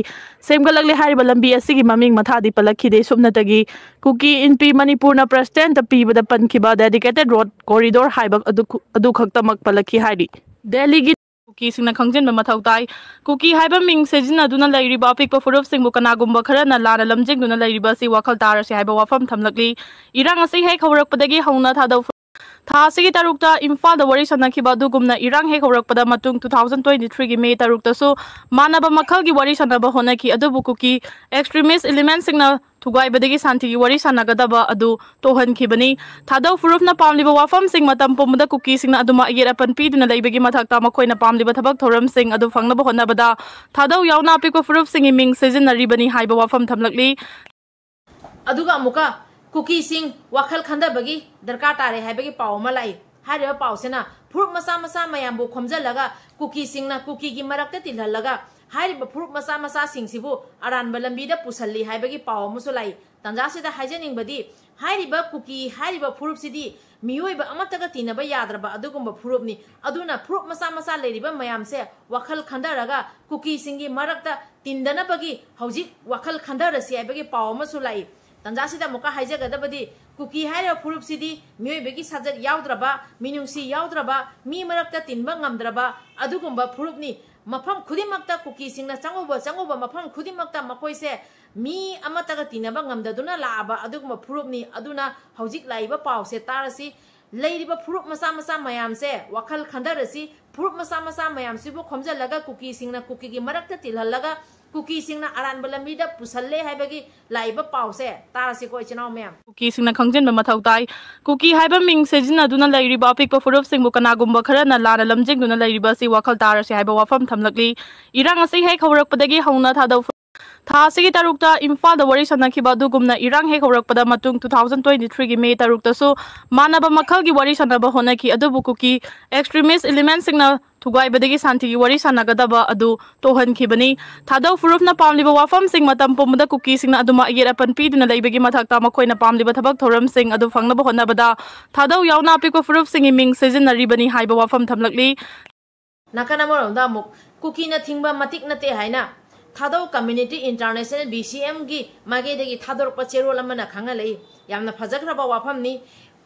ꯁꯦꯝꯒꯠꯂꯛꯂꯦ ꯍꯥꯏꯔꯤꯕ ꯂꯝꯕꯤ ꯑꯁꯤꯒꯤ ꯃꯃꯤꯡ ꯃꯊꯥꯗꯤ ꯄꯜꯂꯛꯈꯤꯗꯦ꯫ ꯁꯨꯞꯅꯇꯒꯤ ꯀꯨꯀꯤ ꯏꯟꯄꯤ ꯃꯅꯤꯄꯨꯔꯅ Presidentꯇ ꯄꯤꯕꯗ ꯄꯟꯈꯤꯕ dedicated road corridor ꯍꯥꯏꯕ ꯑꯗꯨ, ꯑꯗꯨ ꯈꯛꯇꯃꯛ ꯄꯜꯂꯛꯈꯤ ꯍꯥꯏꯔꯤ꯫ ꯗꯦꯜꯂꯤꯒꯤ ꯀꯨꯀꯤꯁꯤꯡꯅ ꯈꯪꯖꯤꯟꯕ ꯃꯊꯧ ꯇꯥꯏ꯫ ꯀꯨꯀꯤ ꯍꯥꯏꯕ ꯃꯤꯡ ꯁꯤꯖꯤꯟꯅꯗꯨꯅ ꯂꯩꯔꯤꯕ ꯑꯄꯤꯛꯄ ꯐꯨꯔꯨꯞꯁꯤꯡꯕꯨ ꯀꯅꯥꯒꯨꯝꯕ ꯈꯔꯅ ꯂꯥꯟꯅ ꯂꯝꯖꯤꯡꯗꯨꯅ ꯂꯩꯔꯤꯕ ꯑꯁꯤ ꯋꯥꯈꯜ ꯇꯥꯔꯁꯤ ꯍꯥꯏꯕ ꯋꯥꯐꯝ ꯊꯝꯂꯛꯂꯤ꯫ ꯏꯔꯥꯡ ꯑꯁꯤ ꯍꯦꯛ ꯍꯧꯔꯛꯄꯗꯒꯤ ꯍꯧꯅ ꯊꯥꯗꯧ ꯊꯥ ꯑꯁꯤꯒꯤ ꯇꯔꯨꯛꯇ ꯏꯝꯐꯥꯜꯗ ꯋꯥꯔꯤ ꯁꯥꯟꯅꯈꯤꯕ ꯑꯗꯨꯒꯨꯝꯅ ꯏꯔꯥꯡ ꯍꯦꯛ ꯍꯧꯔꯛꯄꯗ ꯃꯇꯨꯡ two thousand twenty three ꯒꯤ ꯃꯦ ꯇꯔꯨꯛꯇꯁꯨ ꯃꯥꯟꯅꯕ ꯃꯈꯜꯒꯤ ꯋꯥꯔꯤ ꯁꯥꯟꯅꯕ ꯍꯣꯠꯅꯈꯤ꯫ ꯑꯗꯨꯕꯨ ꯀꯨꯀꯤ extremist elementꯁꯤꯡꯅ ꯊꯨꯒꯥꯏꯕꯗꯒꯤ ꯁꯥꯟꯇꯤꯒꯤ ꯋꯥꯔꯤ ꯁꯥꯟꯅꯒꯗꯕ ꯑꯗꯨ ꯇꯣꯛꯍꯟꯈꯤꯕꯅꯤ꯫ ꯊꯥꯗꯧ ꯐꯨꯔꯨꯞꯅ ꯄꯥꯝꯂꯤꯕ ꯋꯥꯐꯝꯁꯤꯡ ꯃꯇꯝ ꯄꯨꯝꯕꯗ ꯀꯨꯀꯤꯁꯤꯡꯅ ꯑꯗꯨꯃꯛ ꯑꯌꯦꯠ ꯑꯄꯟ ꯄꯤꯗꯨꯅ ꯂꯩꯕꯒꯤ ꯃꯊꯛꯇ ꯃꯈꯣꯏꯅ ꯄꯥꯝꯂꯤꯕ ꯊꯕꯛ ꯊꯧꯔꯝꯁꯤꯡ ꯑꯗꯨ ꯐꯪꯅꯕ ꯍꯣꯠꯅꯕꯗ ꯊꯥꯗꯧ ꯌꯥꯎꯅ ꯑꯄꯤꯛꯄ ꯐꯨꯔꯨꯞꯁꯤꯡꯒꯤ ꯃꯤꯡ ꯁꯤꯖꯤꯟꯅꯔꯤꯕꯅꯤ ꯍꯥꯏꯕ ꯋꯥꯐꯝ ꯊꯝꯂꯛꯂꯤ꯫ ꯑꯗꯨꯒ ꯑꯃꯨꯛꯀ ꯀꯨꯀꯤꯁꯤꯡ ꯋꯥꯈꯜ ꯈꯟꯊꯕꯒꯤ ꯗꯔꯀꯥꯔ ꯇꯥꯔꯦ ꯍꯥꯏꯕꯒꯤ ꯄꯥꯎ ꯑꯃ ꯂꯥꯛꯏ꯫ ꯍꯥꯏꯔꯤꯕ ꯄꯥꯎꯁꯤꯅ ꯐꯨꯔꯨꯞ ꯃꯆꯥ ꯃꯆꯥ ꯃꯌꯥꯝꯕꯨ ꯈꯣꯝꯖꯤꯜꯂꯒ ꯀꯨꯀꯤꯁꯤꯡꯅ ꯀꯨꯀꯤꯒꯤ ꯃꯔꯛꯇ ꯇꯤꯜꯍꯜꯂꯒ ꯍꯥꯏꯔꯤꯕ ꯐꯨꯔꯨꯞ ꯃꯆꯥ ꯃꯆꯥꯁꯤꯡꯁꯤꯕꯨ ꯑꯔꯥꯟꯕ ꯂꯝꯕꯤꯗ ꯄꯨꯁꯜꯂꯤ ꯍꯥꯏꯕꯒꯤ ꯄꯥꯎ ꯑꯃꯁꯨ ꯂꯥꯛꯏ꯫ ꯇꯥꯟꯖꯥꯁꯤꯗ ꯍꯥꯏꯖꯅꯤꯡꯕꯗꯤ ꯍꯥꯏꯔꯤꯕ ꯀꯨꯀꯤ ꯍꯥꯏꯔꯤꯕ ꯐꯨꯔꯨꯞꯁꯤꯗꯤ ꯃꯤꯑꯣꯏꯕ ꯑꯃꯠꯇꯒ ꯇꯤꯟꯅꯕ ꯌꯥꯗ꯭ꯔꯕ ꯑꯗꯨꯒꯨꯝꯕ ꯐꯨꯔꯨꯞꯅꯤ꯫ ꯑꯗꯨꯅ ꯐꯨꯔꯨꯞ ꯃꯆꯥ ꯃꯆꯥ ꯂꯩꯔꯤꯕ ꯃꯌꯥꯝꯁꯦ ꯋꯥꯈꯜ ꯈꯟꯊꯔꯒ ꯀꯨꯀꯤꯁꯤꯡꯒꯤ ꯃꯔꯛꯇ ꯇꯤꯟꯗꯅꯕꯒꯤ ꯍꯧꯖꯤꯛ ꯋꯥꯈꯜ ꯈꯟꯊꯔꯁꯤ ꯍꯥꯏꯕꯒꯤ ꯄꯥꯎ ꯑꯃꯁꯨ ꯂꯥꯛꯏ꯫ ꯇꯥꯟꯖꯥꯁꯤꯗ ꯑꯃꯨꯛꯀ ꯍꯥꯏꯖꯒꯗꯕꯗꯤ ꯀꯨꯀꯤ ꯍꯥꯏꯔꯤꯕ ꯐꯨꯔꯨꯞꯁꯤꯗꯤ ꯃꯤꯑꯣꯏꯕꯒꯤ ꯁꯥꯖꯠ ꯌꯥꯎꯗ꯭ꯔꯕ, ꯃꯤꯅꯨꯡꯁꯤ ꯌꯥꯎꯗ꯭ꯔꯕ, ꯃꯤ ꯃꯔꯛꯇ ꯇꯤꯟꯕ ꯉꯝꯗ꯭ꯔꯕ ꯑꯗꯨꯒꯨꯝꯕ ꯐꯨꯔꯨꯞꯅꯤ꯫ ꯃꯐꯝ ꯈꯨꯗꯤꯡꯃꯛꯇ ꯀꯨꯀꯤꯁꯤꯡꯅ ꯆꯪꯉꯨꯕ ꯆꯪꯉꯨꯕ ꯃꯐꯝ ꯈꯨꯗꯤꯡꯃꯛꯇ ꯃꯈꯣꯏꯁꯦ ꯃꯤ ꯑꯃꯠꯇꯒ ꯇꯤꯟꯅꯕ ꯉꯝꯗꯗꯨꯅ ꯂꯥꯛꯑꯕ ꯑꯗꯨꯒꯨꯝꯕ ꯐꯨꯔꯨꯞꯅꯤ꯫ ꯑꯗꯨꯅ ꯍꯧꯖꯤꯛ ꯂꯥꯛꯏꯕ ꯄꯥꯎꯁꯦ ꯇꯥꯔꯁꯤ꯫ ꯂꯩꯔꯤꯕ ꯐꯨꯔꯨꯞ ꯃꯆꯥ ꯃꯆꯥ ꯃꯌꯥꯝꯁꯦ ꯋꯥꯈꯜ ꯈꯟꯊꯔꯁꯤ꯫ ꯐꯨꯔꯨꯞ ꯃꯆꯥ ꯃꯆꯥ ꯃꯌꯥꯝꯁꯤꯕꯨ ꯈꯣꯝꯖꯤꯜꯂꯒ ꯀꯨꯀꯤꯁꯤꯡꯅ ꯀꯨꯀꯤꯒꯤ ꯃꯔꯛꯇ ꯇꯤꯜꯍꯜꯂꯒ ꯀꯨꯀꯤꯁꯤꯡꯅ ꯑꯔꯥꯟꯕ ꯂꯝꯕꯤꯗ ꯄꯨꯁꯜꯂꯦ ꯍꯥꯏꯕꯒꯤ ꯂꯥꯛꯏꯕ ꯄꯥꯎꯁꯦ ꯇꯥꯔꯁꯤꯀꯣ, ꯏꯆꯤꯟ ꯏꯅꯥꯎ ꯃꯌꯥꯝ꯫ ꯀꯨꯀꯤꯁꯤꯡꯅ ꯈꯪꯖꯤꯟꯕ ꯃꯊꯧ ꯇꯥꯏ꯫ ꯀꯨꯀꯤ ꯍꯥꯏꯕ ꯃꯤꯡ ꯁꯤꯖꯤꯟꯅꯗꯨꯅ ꯂꯩꯔꯤꯕ ꯑꯄꯤꯛꯄ ꯐꯨꯔꯨꯞꯁꯤꯡꯕꯨ ꯀꯅꯥꯒꯨꯝꯕ ꯈꯔꯅ ꯂꯥꯟꯅ ꯂꯝꯖꯤꯡꯗꯨꯅ ꯂꯩꯔꯤꯕ ꯑꯁꯤ ꯋꯥꯈꯜ ꯇꯥꯔꯁꯤ ꯍꯥꯏꯕ ꯋꯥꯐꯝ ꯊꯝꯂꯛꯂꯤ꯫ ꯏꯔꯥꯡ ꯑꯁꯤ ꯍꯦꯛ ꯍꯧꯔꯛꯄꯗꯒꯤ ꯍꯧꯅ ꯊꯥꯗꯧ ꯊꯥ ꯑꯁꯤꯒꯤ ꯇꯔꯨꯛꯇ ꯏꯝꯐꯥꯜꯗ ꯋꯥꯔꯤ ꯁꯥꯟꯅꯈꯤꯕ ꯑꯗꯨꯒꯨꯝꯅ ꯏꯔꯥꯡ ꯍꯦꯛ ꯍꯧꯔꯛꯄꯗ ꯃꯇꯨꯡ two thousand twenty three ꯒꯤ ꯃꯦ ꯇꯔꯨꯛꯇꯁꯨ ꯃꯥꯟꯅꯕ ꯃꯈꯜꯒꯤ ꯋꯥꯔꯤ ꯁꯥꯟꯅꯕ ꯍꯣꯠꯅꯈꯤ꯫ ꯑꯗꯨꯕꯨ ꯀꯨꯀꯤ extremist elementꯁꯤꯡꯅ ꯊꯨꯒꯥꯏꯕꯗꯒꯤ ꯁꯥꯟꯇꯤꯒꯤ ꯋꯥꯔꯤ ꯁꯥꯟꯅꯒꯗꯕ ꯑꯗꯨ ꯇꯣꯛꯍꯟꯈꯤꯕꯅꯤ꯫ ꯊꯥꯗꯧ ꯐꯨꯔꯨꯞꯅ ꯄꯥꯝꯂꯤꯕ ꯋꯥꯐꯝꯁꯤꯡ ꯃꯇꯝ ꯄꯨꯝꯕꯗ ꯀꯨꯀꯤꯁꯤꯡꯅ ꯑꯗꯨꯃꯛ ꯑꯌꯦꯠ ꯑꯄꯟ ꯄꯤꯗꯨꯅ ꯂꯩꯕꯒꯤ ꯃꯊꯛꯇ ꯃꯈꯣꯏꯅ ꯄꯥꯝꯂꯤꯕ ꯊꯕꯛ ꯊꯧꯔꯝꯁꯤꯡ ꯑꯗꯨ ꯐꯪꯅꯕ ꯍꯣꯠꯅꯕꯗ ꯊꯥꯗꯧ ꯌꯥꯎꯅ ꯑꯄꯤꯛꯄ ꯐꯨꯔꯨꯞꯁꯤꯡꯒꯤ ꯃꯤꯡ ꯁꯤꯖꯤꯟꯅꯔꯤꯕꯅꯤ ꯍꯥꯏꯕ ꯋꯥꯐꯝ ꯊꯝꯂꯛꯂꯤ꯫ ꯅꯥꯀꯟ ꯑꯃꯔꯣꯝꯗ ꯑꯃꯨꯛ ꯀꯨꯀꯤꯅ ꯊꯤꯡꯕ ꯃꯇꯤꯛ ꯅꯠꯇꯦ ꯍꯥꯏꯅ ꯊꯥꯗꯧ Community International, BCMꯒꯤ ꯃꯥꯏꯀꯩꯗꯒꯤ ꯊꯥꯗꯣꯔꯛꯄ ꯆꯦꯔꯣꯜ ꯑꯃꯅ ꯈꯪꯍꯜꯂꯛꯏ꯫ ꯌꯥꯝꯅ ꯐꯖꯈ꯭ꯔꯕ ꯋꯥꯐꯝꯅꯤ꯫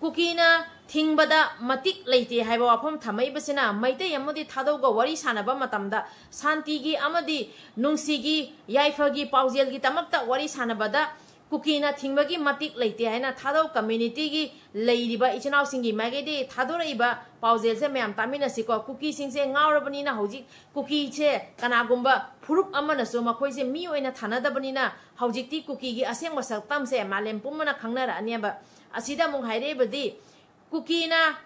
ꯀꯨꯀꯤꯅ ꯊꯤꯡꯕꯗ ꯃꯇꯤꯛ ꯂꯩꯇꯦ ꯍꯥꯏꯕ ꯋꯥꯐꯝ ꯊꯝꯃꯛꯏꯕꯁꯤꯅ ꯃꯩꯇꯩ ꯑꯃꯗꯤ ꯊꯥꯗꯧꯒ ꯋꯥꯔꯤ ꯁꯥꯟꯅꯕ ꯃꯇꯝꯗ ꯁꯥꯟꯇꯤꯒꯤ ꯑꯃꯗꯤ ꯅꯨꯡꯁꯤꯒꯤ ꯌꯥꯏꯐꯒꯤ ꯄꯥꯎꯖꯦꯜꯒꯤꯗꯃꯛꯇ ꯋꯥꯔꯤ ꯁꯥꯟꯅꯕꯗ ꯀꯨꯀꯤꯅ ꯊꯤꯡꯕꯒꯤ ꯃꯇꯤꯛ ꯂꯩꯇꯦ ꯍꯥꯏꯅ ꯊꯥꯗꯧ community ꯒꯤ ꯂꯩꯔꯤꯕ ꯏꯆꯤꯟ ꯏꯅꯥꯎꯁꯤꯡꯒꯤ ꯃꯥꯏꯀꯩꯗꯒꯤ ꯊꯥꯗꯣꯔꯛꯏꯕ ꯄꯥꯎꯖꯦꯜꯁꯦ ꯃꯌꯥꯝ ꯇꯥꯃꯤꯟꯅꯁꯤꯀꯣ꯫ ꯀꯨꯀꯤꯁꯤꯡꯁꯦ ꯉꯥꯎꯔꯕꯅꯤꯅ ꯍꯧꯖꯤꯛ ꯀꯨꯀꯤꯁꯦ ꯀꯅꯥꯒꯨꯝꯕ ꯐꯨꯔꯨꯞ ꯑꯃꯅꯁꯨ ꯃꯈꯣꯏꯁꯦ ꯃꯤ ꯑꯣꯏꯅ ꯊꯥꯅꯗꯕꯅꯤꯅ ꯍꯧꯖꯤꯛꯇꯤ ꯀꯨꯀꯤꯒꯤ ꯑꯁꯦꯡꯕ ꯁꯛꯇꯝꯁꯦ ꯃꯥꯂꯦꯝ ꯄꯨꯝꯕꯅ ꯈꯪꯅꯔꯛꯑꯅꯦꯕ꯫ ꯑꯁꯤꯗ ꯑꯃꯨꯛ ꯍꯥꯏꯔꯛꯏꯕꯗꯤ ꯀꯨꯀꯤꯅ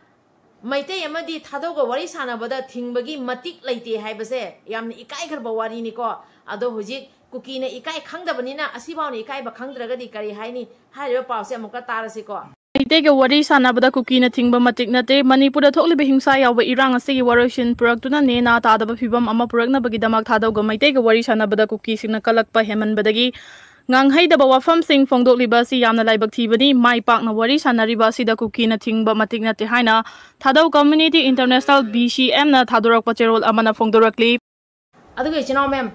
ꯃꯩꯇꯩ ꯑꯃꯗꯤ ꯊꯥꯗꯧꯒ ꯋꯥꯔꯤ ꯁꯥꯟꯅꯕꯗ ꯊꯤꯡꯕꯒꯤ ꯃꯇꯤꯛ ꯂꯩꯇꯦ ꯍꯥꯏꯕꯁꯦ ꯌꯥꯝꯅ ꯏꯀꯥꯏꯈ꯭ꯔꯕ ꯋꯥꯔꯤꯅꯤꯀꯣ꯫ ꯑꯗꯣ ꯍꯧꯖꯤꯛ ꯀꯨꯀꯤꯅ ꯏꯀꯥꯏ ꯈꯪꯗꯕꯅꯤꯅ ꯑꯁꯤꯐꯥꯎꯅ ꯏꯀꯥꯏꯕ ꯈꯪꯗ꯭ꯔꯒꯗꯤ ꯀꯔꯤ ꯍꯥꯏꯅꯤ? ꯍꯥꯏꯔꯤꯕ ꯄꯥꯎꯁꯦ ꯑꯃꯨꯛꯀ ꯇꯥꯔꯁꯤꯀꯣ꯫ ꯃꯩꯇꯩꯒ ꯋꯥꯔꯤ ꯁꯥꯟꯅꯕꯗ ꯀꯨꯀꯤꯅ ꯊꯤꯡꯕ ꯃꯇꯤꯛ ꯅꯠꯇꯦ꯫ ꯃꯅꯤꯄꯨꯔꯗ ꯊꯣꯛꯂꯤꯕ ꯍꯤꯡꯁꯥ ꯌꯥꯎꯕ ꯏꯔꯥꯡ ꯑꯁꯤꯒꯤ ꯋꯥꯔꯣꯏꯁꯤꯟ ꯄꯨꯔꯛꯇꯨꯅ ꯅꯦꯅꯥ ꯇꯥꯗꯕ ꯐꯤꯕꯝ ꯑꯃ ꯄꯨꯔꯛꯅꯕꯒꯤꯗꯃꯛ ꯊꯥꯗꯧꯒ ꯃꯩꯇꯩꯒ ꯋꯥꯔꯤ ꯁꯥꯟꯅꯕꯗ ꯀꯨꯀꯤꯁꯤꯡꯅ ꯀꯜꯂꯛꯄ ꯍꯦꯟꯃꯟꯕꯗꯒꯤ ꯉꯥꯡꯍꯩꯗꯕ ꯋꯥꯐꯝꯁꯤꯡ ꯐꯣꯡꯗꯣꯛꯂꯤꯕ ꯑꯁꯤ ꯌꯥꯝꯅ ꯂꯥꯏꯕꯛ ꯊꯤꯕꯅꯤ꯫ ꯃꯥꯏ ꯄꯥꯛꯅ ꯋꯥꯔꯤ ꯁꯥꯟꯅꯔꯤꯕ ꯑꯁꯤꯗ ꯀꯨꯀꯤꯅ ꯊꯤꯡꯕ ꯃꯇꯤꯛ ꯅꯠꯇꯦ ꯍꯥꯏꯅ ꯊꯥꯗꯧ Community International, B C M ꯅ ꯊꯥꯗꯣꯔꯛꯄ ꯆꯦꯔꯣꯜ ꯑꯃꯅ ꯐꯣꯡꯗꯣꯔꯛꯂꯤ꯫ ꯑꯗꯨꯒ ꯏꯆꯤꯟ ꯏꯅꯥꯎ ꯃꯌꯥꯝ,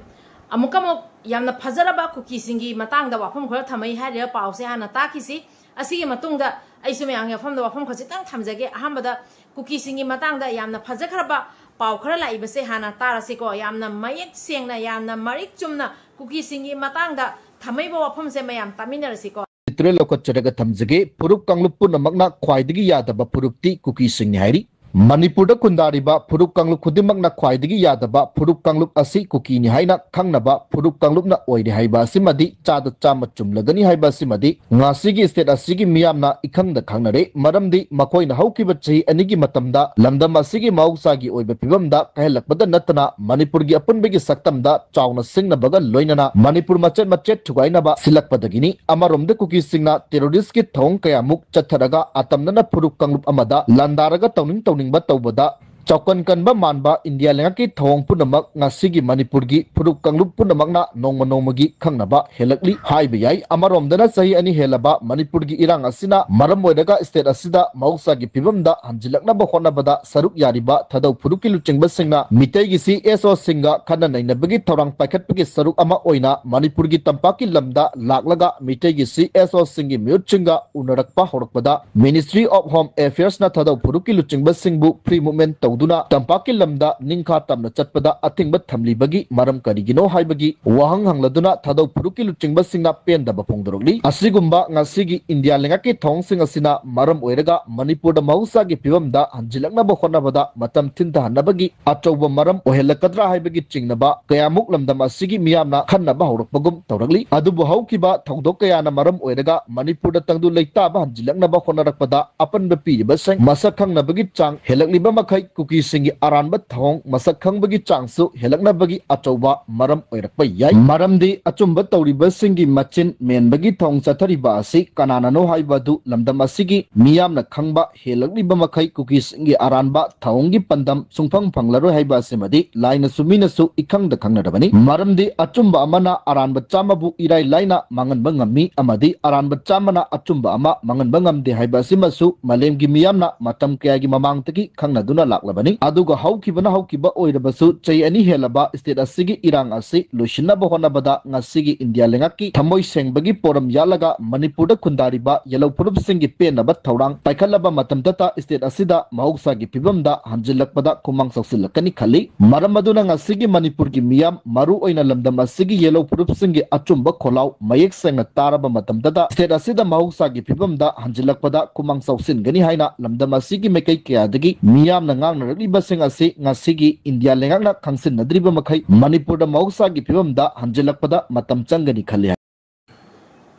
ꯑꯃꯨꯛꯀ ꯑꯃꯨꯛ ꯌꯥꯝꯅ ꯐꯖꯔꯕ ꯀꯨꯀꯤꯁꯤꯡꯒꯤ ꯃꯇꯥꯡꯗ ꯋꯥꯐꯝ ꯈꯔ ꯊꯝꯃꯛꯏ꯫ ꯍꯥꯏꯔꯤꯕ ꯄꯥꯎꯁꯦ ꯍꯥꯟꯅ ꯇꯥꯈꯤꯁꯤ꯫ ꯑꯁꯤꯒꯤ ꯃꯇꯨꯡꯗ ꯑꯩꯁꯨ ꯃꯌꯥꯝꯒꯤ ꯃꯐꯝꯗ ꯋꯥꯐꯝ ꯈꯖꯤꯛꯇꯪ ꯊꯝꯖꯒꯦ꯫ ꯑꯍꯥꯟꯕꯗ ꯀꯨꯀꯤꯁꯤꯡꯒꯤ ꯃꯇꯥꯡꯗ ꯌꯥꯝꯅ ꯐꯖꯈ꯭ꯔꯕ ꯄꯥꯎ ꯈꯔ ꯂꯥꯛꯏꯕꯁꯦ ꯍꯥꯟꯅ ꯇꯥꯔꯁꯤꯀꯣ꯫ ꯌꯥꯝꯅ ꯃꯌꯦꯛ ꯁꯦꯡꯅ, ꯌꯥꯝꯅ ꯃꯔꯤꯛ ꯆꯨꯝꯅ ꯀꯨꯀꯤꯁꯤꯡꯒꯤ ꯃꯇꯥꯡꯗ ꯊꯝꯃꯛꯏꯕ ꯋꯥꯐꯝꯁꯦ ꯃꯌꯥꯝ ꯇꯥꯃꯤꯟꯅꯔꯁꯤꯀꯣ꯫ ꯇꯨꯔꯦꯜ ꯂꯧꯈꯠꯆꯔꯒ ꯊꯝꯖꯒꯦ꯫ ꯐꯨꯔꯨꯞ ꯀꯥꯡꯂꯨꯞ ꯄꯨꯝꯅꯃꯛꯅ ꯈ꯭ꯋꯥꯏꯗꯒꯤ ꯌꯥꯗꯕ ꯐꯨꯔꯨꯞꯇꯤ ꯀꯨꯀꯤꯁꯤꯡꯅꯤ ꯍꯥꯏꯔꯤ꯫ ꯃꯅꯤꯄꯨꯔꯗ ꯈꯨꯟꯗꯥꯔꯤꯕ ꯐꯨꯔꯨꯞ ꯀꯥꯡꯂꯨꯞ ꯈꯨꯗꯤꯡꯃꯛꯅ ꯈ꯭ꯋꯥꯏꯗꯒꯤ ꯌꯥꯗꯕ ꯐꯨꯔꯨꯞ ꯀꯥꯡꯂꯨꯞ ꯑꯁꯤ ꯀꯨꯀꯤꯅꯤ ꯍꯥꯏꯅ ꯈꯪꯅꯕ ꯐꯨꯔꯨꯞ ꯀꯥꯡꯂꯨꯞꯅ ꯑꯣꯏꯔꯦ ꯍꯥꯏꯕ ꯑꯁꯤꯃꯗꯤ ꯆꯥꯗ ꯆꯥꯝꯃ ꯆꯨꯝꯂꯒꯅꯤ ꯍꯥꯏꯕ ꯑꯁꯤꯃꯗꯤ ꯉꯁꯤꯒꯤ state ꯑꯁꯤꯒꯤ ꯃꯤꯌꯥꯝꯅ ꯏꯈꯪꯗ ꯈꯪꯅꯔꯦ꯫ ꯃꯔꯝꯗꯤ ꯃꯈꯣꯏꯅ ꯍꯧꯈꯤꯕ ꯆꯍꯤ ꯑꯅꯤꯒꯤ ꯃꯇꯝꯗ ꯂꯝꯗꯝ ꯑꯁꯤꯒꯤ ꯃꯍꯧꯁꯥꯒꯤ ꯑꯣꯏꯕ ꯐꯤꯕꯝꯗ ꯀꯥꯏꯍꯜꯂꯛꯄꯗ ꯅꯠꯇꯅ ꯃꯅꯤꯄꯨꯔꯒꯤ ꯑꯄꯨꯟꯕꯒꯤ ꯁꯛꯇꯝꯗ ꯆꯥꯎꯅ ꯁꯤꯡꯅꯕꯒ ꯂꯣꯏꯅꯅ ꯃꯅꯤꯄꯨꯔ ꯃꯆꯦꯠ ꯃꯆꯦꯠ ꯊꯨꯒꯥꯏꯅꯕ ꯁꯤꯜꯂꯛꯄꯗꯒꯤꯅꯤ꯫ ꯑꯃꯔꯣꯝꯗ ꯀꯨꯀꯤꯁꯤꯡꯅ terrorist ꯀꯤ ꯊꯧꯑꯣꯡ ꯀꯌꯥꯃꯨꯛ ꯆꯠꯊꯔꯒ ꯑꯇꯝꯅꯅ ꯐꯨꯔꯨꯞ ꯀꯥꯡꯂꯨꯞ ꯑꯃꯗ ꯂꯥꯟꯗꯥꯔꯒ ꯇꯧꯅꯤꯡ ꯇꯧꯅꯤꯡꯕ ꯇꯧꯕꯗ ꯆꯥꯎꯀꯟ ꯀꯟꯕ ꯃꯥꯟꯕ ꯏꯟꯗꯤꯌꯥ ꯂꯩꯉꯥꯛꯀꯤ ꯊꯧꯑꯣꯡ ꯄꯨꯝꯅꯃꯛ ꯉꯁꯤꯒꯤ ꯃꯅꯤꯄꯨꯔꯒꯤ ꯐꯨꯔꯨꯞ ꯀꯥꯡꯂꯨꯞ ꯄꯨꯝꯅꯃꯛꯅ ꯅꯣꯡꯃ ꯅꯣꯡꯃꯒꯤ ꯈꯪꯅꯕ ꯍꯦꯜꯂꯛꯂꯤ ꯍꯥꯏꯕ ꯌꯥꯏ꯫ ꯑꯃꯔꯣꯝꯗꯅ ꯆꯍꯤ ꯑꯅꯤ ꯍꯦꯜꯂꯕ ꯃꯅꯤꯄꯨꯔꯒꯤ ꯏꯔꯥꯡ ꯑꯁꯤꯅ ꯃꯔꯝ ꯑꯣꯏꯔꯒ state ꯑꯁꯤꯗ ꯃꯍꯧꯁꯥꯒꯤ ꯐꯤꯕꯝꯗ ꯍꯟꯖꯤꯜꯂꯛꯅꯕ ꯍꯣꯠꯅꯕꯗ ꯁꯔꯨꯛ ꯌꯥꯔꯤꯕ ꯊꯥꯗꯧ ꯐꯨꯔꯨꯞꯀꯤ ꯂꯨꯆꯤꯡꯕꯁꯤꯡꯅ ꯃꯤꯇꯩꯒꯤ C S Oꯁꯤꯡꯒ ꯈꯟꯅ ꯅꯩꯅꯕꯒꯤ ꯊꯧꯔꯥꯡ ꯄꯥꯏꯈꯠꯄꯒꯤ ꯁꯔꯨꯛ ꯑꯃ ꯑꯣꯏꯅ ꯃꯅꯤꯄꯨꯔꯒꯤ ꯇꯝꯄꯥꯛꯀꯤ ꯂꯝꯗ ꯂꯥꯛꯂꯒ ꯃꯤꯇꯩꯒꯤ C S Oꯁꯤꯡꯒꯤ ꯃꯤꯍꯨꯠꯁꯤꯡꯒ ꯎꯅꯔꯛꯄ ꯍꯧꯔꯛꯄꯗ Ministry of Home Affairsꯅ ꯊꯥꯗꯧ ꯐꯨꯔꯨꯞꯀꯤ ꯂꯨꯆꯤꯡꯕꯁꯤꯡꯕꯨ free movement ꯇꯧꯗꯨꯅ ꯇꯝꯄꯥꯛꯀꯤ ꯂꯝꯗ ꯅꯤꯡꯈꯥ ꯇꯝꯅ ꯆꯠꯄꯗ ꯑꯊꯤꯡꯕ ꯊꯝꯂꯤꯕꯒꯤ ꯃꯔꯝ ꯀꯔꯤꯒꯤꯅꯣ ꯍꯥꯏꯕꯒꯤ ꯋꯥꯍꯪ ꯍꯪꯂꯗꯨꯅ ꯊꯥꯗꯧ ꯐꯨꯔꯨꯞꯀꯤ ꯂꯨꯆꯤꯡꯕꯁꯤꯡꯅ ꯄꯦꯟꯗꯕ ꯐꯣꯡꯗꯣꯔꯛꯂꯤ꯫ ꯑꯁꯤꯒꯨꯝꯕ ꯉꯁꯤꯒꯤ ꯏꯟꯗꯤꯌꯥ ꯂꯩꯉꯥꯛꯀꯤ ꯊꯧꯑꯣꯡꯁꯤꯡ ꯑꯁꯤꯅ ꯃꯔꯝ ꯑꯣꯏꯔꯒ ꯃꯅꯤꯄꯨꯔꯗ ꯃꯍꯧꯁꯥꯒꯤ ꯐꯤꯕꯝꯗ ꯍꯟꯖꯤꯜꯂꯛꯅꯕ ꯍꯣꯠꯅꯕꯗ ꯃꯇꯝ ꯊꯤꯟꯊꯍꯟꯅꯕꯒꯤ ꯑꯆꯧꯕ ꯃꯔꯝ ꯑꯣꯏꯍꯜꯂꯛꯀꯗ꯭ꯔꯥ ꯍꯥꯏꯕꯒꯤ ꯆꯤꯡꯅꯕ ꯀꯌꯥꯃꯨꯛ ꯂꯝꯗꯝ ꯑꯁꯤꯒꯤ ꯃꯤꯌꯥꯝꯅ ꯈꯟꯅꯕ ꯍꯧꯔꯛꯄꯒꯨꯝ ꯇꯧꯔꯛꯂꯤ꯫ ꯑꯗꯨꯕꯨ ꯍꯧꯈꯤꯕ ꯊꯧꯗꯣꯛ ꯀꯌꯥꯅ ꯃꯔꯝ ꯑꯣꯏꯔꯒ ꯃꯅꯤꯄꯨꯔꯗ ꯇꯪꯗꯨ ꯂꯩꯇꯥꯕ ꯍꯟꯖꯤꯜꯂꯛꯅꯕ ꯍꯣꯠꯅꯔꯛꯄꯗ ꯑꯄꯟꯕ ꯄꯤꯔꯤꯕꯁꯤꯡ ꯃꯁꯛ ꯈꯪꯅꯕꯒꯤ ꯆꯥꯡ ꯍꯦꯜꯂꯛꯂꯤꯕ ꯃꯈꯩ ꯀꯨꯀꯤꯁꯤꯡꯒꯤ ꯑꯔꯥꯟꯕ ꯊꯧꯑꯣꯡ ꯃꯁꯛ ꯈꯪꯕꯒꯤ ꯆꯥꯡꯁꯨ ꯍꯦꯜꯂꯛꯅꯕꯒꯤ ꯑꯆꯧꯕ ꯃꯔꯝ ꯑꯣꯏꯔꯛꯄ ꯌꯥꯏ꯫ ꯃꯔꯝꯗꯤ ꯑꯆꯨꯝꯕ ꯇꯧꯔꯤꯕꯁꯤꯡꯒꯤ ꯃꯆꯤꯟ ꯃꯦꯟꯕꯒꯤ ꯊꯧꯑꯣꯡ ꯆꯠꯊꯔꯤꯕ ꯑꯁꯤ ꯀꯅꯥꯅꯅꯣ ꯍꯥꯏꯕ ꯑꯗꯨ ꯂꯝꯗꯝ ꯑꯁꯤꯒꯤ ꯃꯤꯌꯥꯝꯅ ꯈꯪꯕ ꯍꯦꯜꯂꯛꯂꯤꯕ ꯃꯈꯩ ꯀꯨꯀꯤꯁꯤꯡꯒꯤ ꯑꯔꯥꯟꯕ ꯊꯧꯑꯣꯡꯒꯤ ꯄꯥꯟꯗꯝ ꯁꯨꯡꯐꯪ ꯐꯪꯂꯔꯣꯏ ꯍꯥꯏꯕ ꯑꯁꯤꯃꯗꯤ ꯂꯥꯏꯅꯁꯨ ꯃꯤꯅꯁꯨ ꯏꯈꯪꯗ ꯈꯪꯅꯔꯕꯅꯤ꯫ ꯃꯔꯝꯗꯤ ꯑꯆꯨꯝꯕ ꯑꯃꯅ ꯑꯔꯥꯟꯕ ꯆꯥꯝꯃꯕꯨ ꯏꯔꯥꯏ ꯂꯥꯏꯅ ꯃꯥꯡꯍꯟꯕ ꯉꯝꯃꯤ ꯑꯃꯗꯤ ꯑꯔꯥꯟꯕ ꯆꯥꯝꯃꯅ ꯑꯆꯨꯝꯕ ꯑꯃ ꯃꯥꯡꯍꯟꯕ ꯉꯝꯗꯦ ꯍꯥꯏꯕ ꯑꯁꯤꯃꯁꯨ ꯃꯥꯂꯦꯝꯒꯤ ꯃꯤꯌꯥꯝꯅ ꯃꯇꯝ ꯀꯌꯥꯒꯤ ꯃꯃꯥꯡꯗꯒꯤ ꯈꯪꯅꯗꯨꯅ ꯂꯥꯛꯂꯕꯅꯤ꯫ ꯑꯗꯨꯒ ꯍꯧꯈꯤꯕꯅ ꯍꯧꯈꯤꯕ ꯑꯣꯏꯔꯕꯁꯨ ꯆꯍꯤ ꯑꯅꯤ ꯍꯦꯜꯂꯕ state ꯑꯁꯤꯒꯤ ꯏꯔꯥꯡ ꯑꯁꯤ ꯂꯣꯏꯁꯤꯟꯅꯕ ꯍꯣꯠꯅꯕꯗ ꯉꯁꯤꯒꯤ ꯏꯟꯗꯤꯌꯥ ꯂꯩꯉꯥꯛꯀꯤ ꯊꯃꯣꯏ ꯁꯦꯡꯕꯒꯤ ꯄꯣꯔꯝ ꯌꯥꯠꯂꯒ ꯃꯅꯤꯄꯨꯔꯗ ꯈꯨꯟꯗꯥꯔꯤꯕ ꯌꯦꯜꯍꯧ ꯐꯨꯔꯨꯞꯁꯤꯡꯒꯤ ꯄꯦꯟꯅꯕ ꯊꯧꯔꯥꯡ ꯄꯥꯏꯈꯠꯂꯕ ꯃꯇꯝꯗꯇ state ꯑꯁꯤꯗ ꯃꯍꯧꯁꯥꯒꯤ ꯐꯤꯕꯝꯗ ꯍꯟꯖꯤꯜꯂꯛꯄꯗ ꯈꯨꯃꯥꯡ ꯆꯥꯎꯁꯤꯜꯂꯛꯀꯅꯤ ꯈꯜꯂꯤ꯫ ꯃꯔꯝ ꯑꯗꯨꯅ ꯉꯁꯤꯒꯤ ꯃꯅꯤꯄꯨꯔꯒꯤ ꯃꯤꯌꯥꯝ, ꯃꯔꯨ ꯑꯣꯏꯅ ꯂꯝꯗꯝ ꯑꯁꯤꯒꯤ ꯌꯦꯜꯍꯧ ꯐꯨꯔꯨꯞꯁꯤꯡꯒꯤ ꯑꯆꯨꯝꯕ ꯈꯣꯜꯂꯥꯎ ꯃꯌꯦꯛ ꯁꯦꯡꯅ ꯇꯥꯔꯕ ꯃꯇꯝꯗꯇ state ꯑꯁꯤꯗ ꯃꯍꯧꯁꯥꯒꯤ ꯐꯤꯕꯝꯗ ꯍꯟꯖꯤꯜꯂꯛꯄꯗ ꯈꯨꯃꯥꯡ ꯆꯥꯎꯁꯤꯟꯒꯅꯤ ꯍꯥꯏꯅ ꯂꯝꯗꯝ ꯑꯁꯤꯒꯤ ꯃꯥꯏꯀꯩ ꯀꯌꯥꯗꯒꯤ ꯃꯤꯌꯥꯝꯅ ꯉꯥꯡꯅꯔꯛꯂꯤꯕꯁꯤꯡ ꯑꯁꯤ ꯉꯁꯤꯒꯤ ꯏꯟꯗꯤꯌꯥ ꯂꯩꯉꯥꯛꯅ ꯈꯪꯁꯤꯟꯅꯗ꯭ꯔꯤꯕ ꯃꯈꯩ ꯃꯅꯤꯄꯨꯔꯗ ꯃꯍꯧꯁꯥꯒꯤ ꯐꯤꯕꯝꯗ ꯍꯟꯖꯤꯜꯂꯛꯄꯗ ꯃꯇꯝ ꯆꯪꯒꯅꯤ ꯈꯜꯂꯤ ꯍꯥꯏ꯫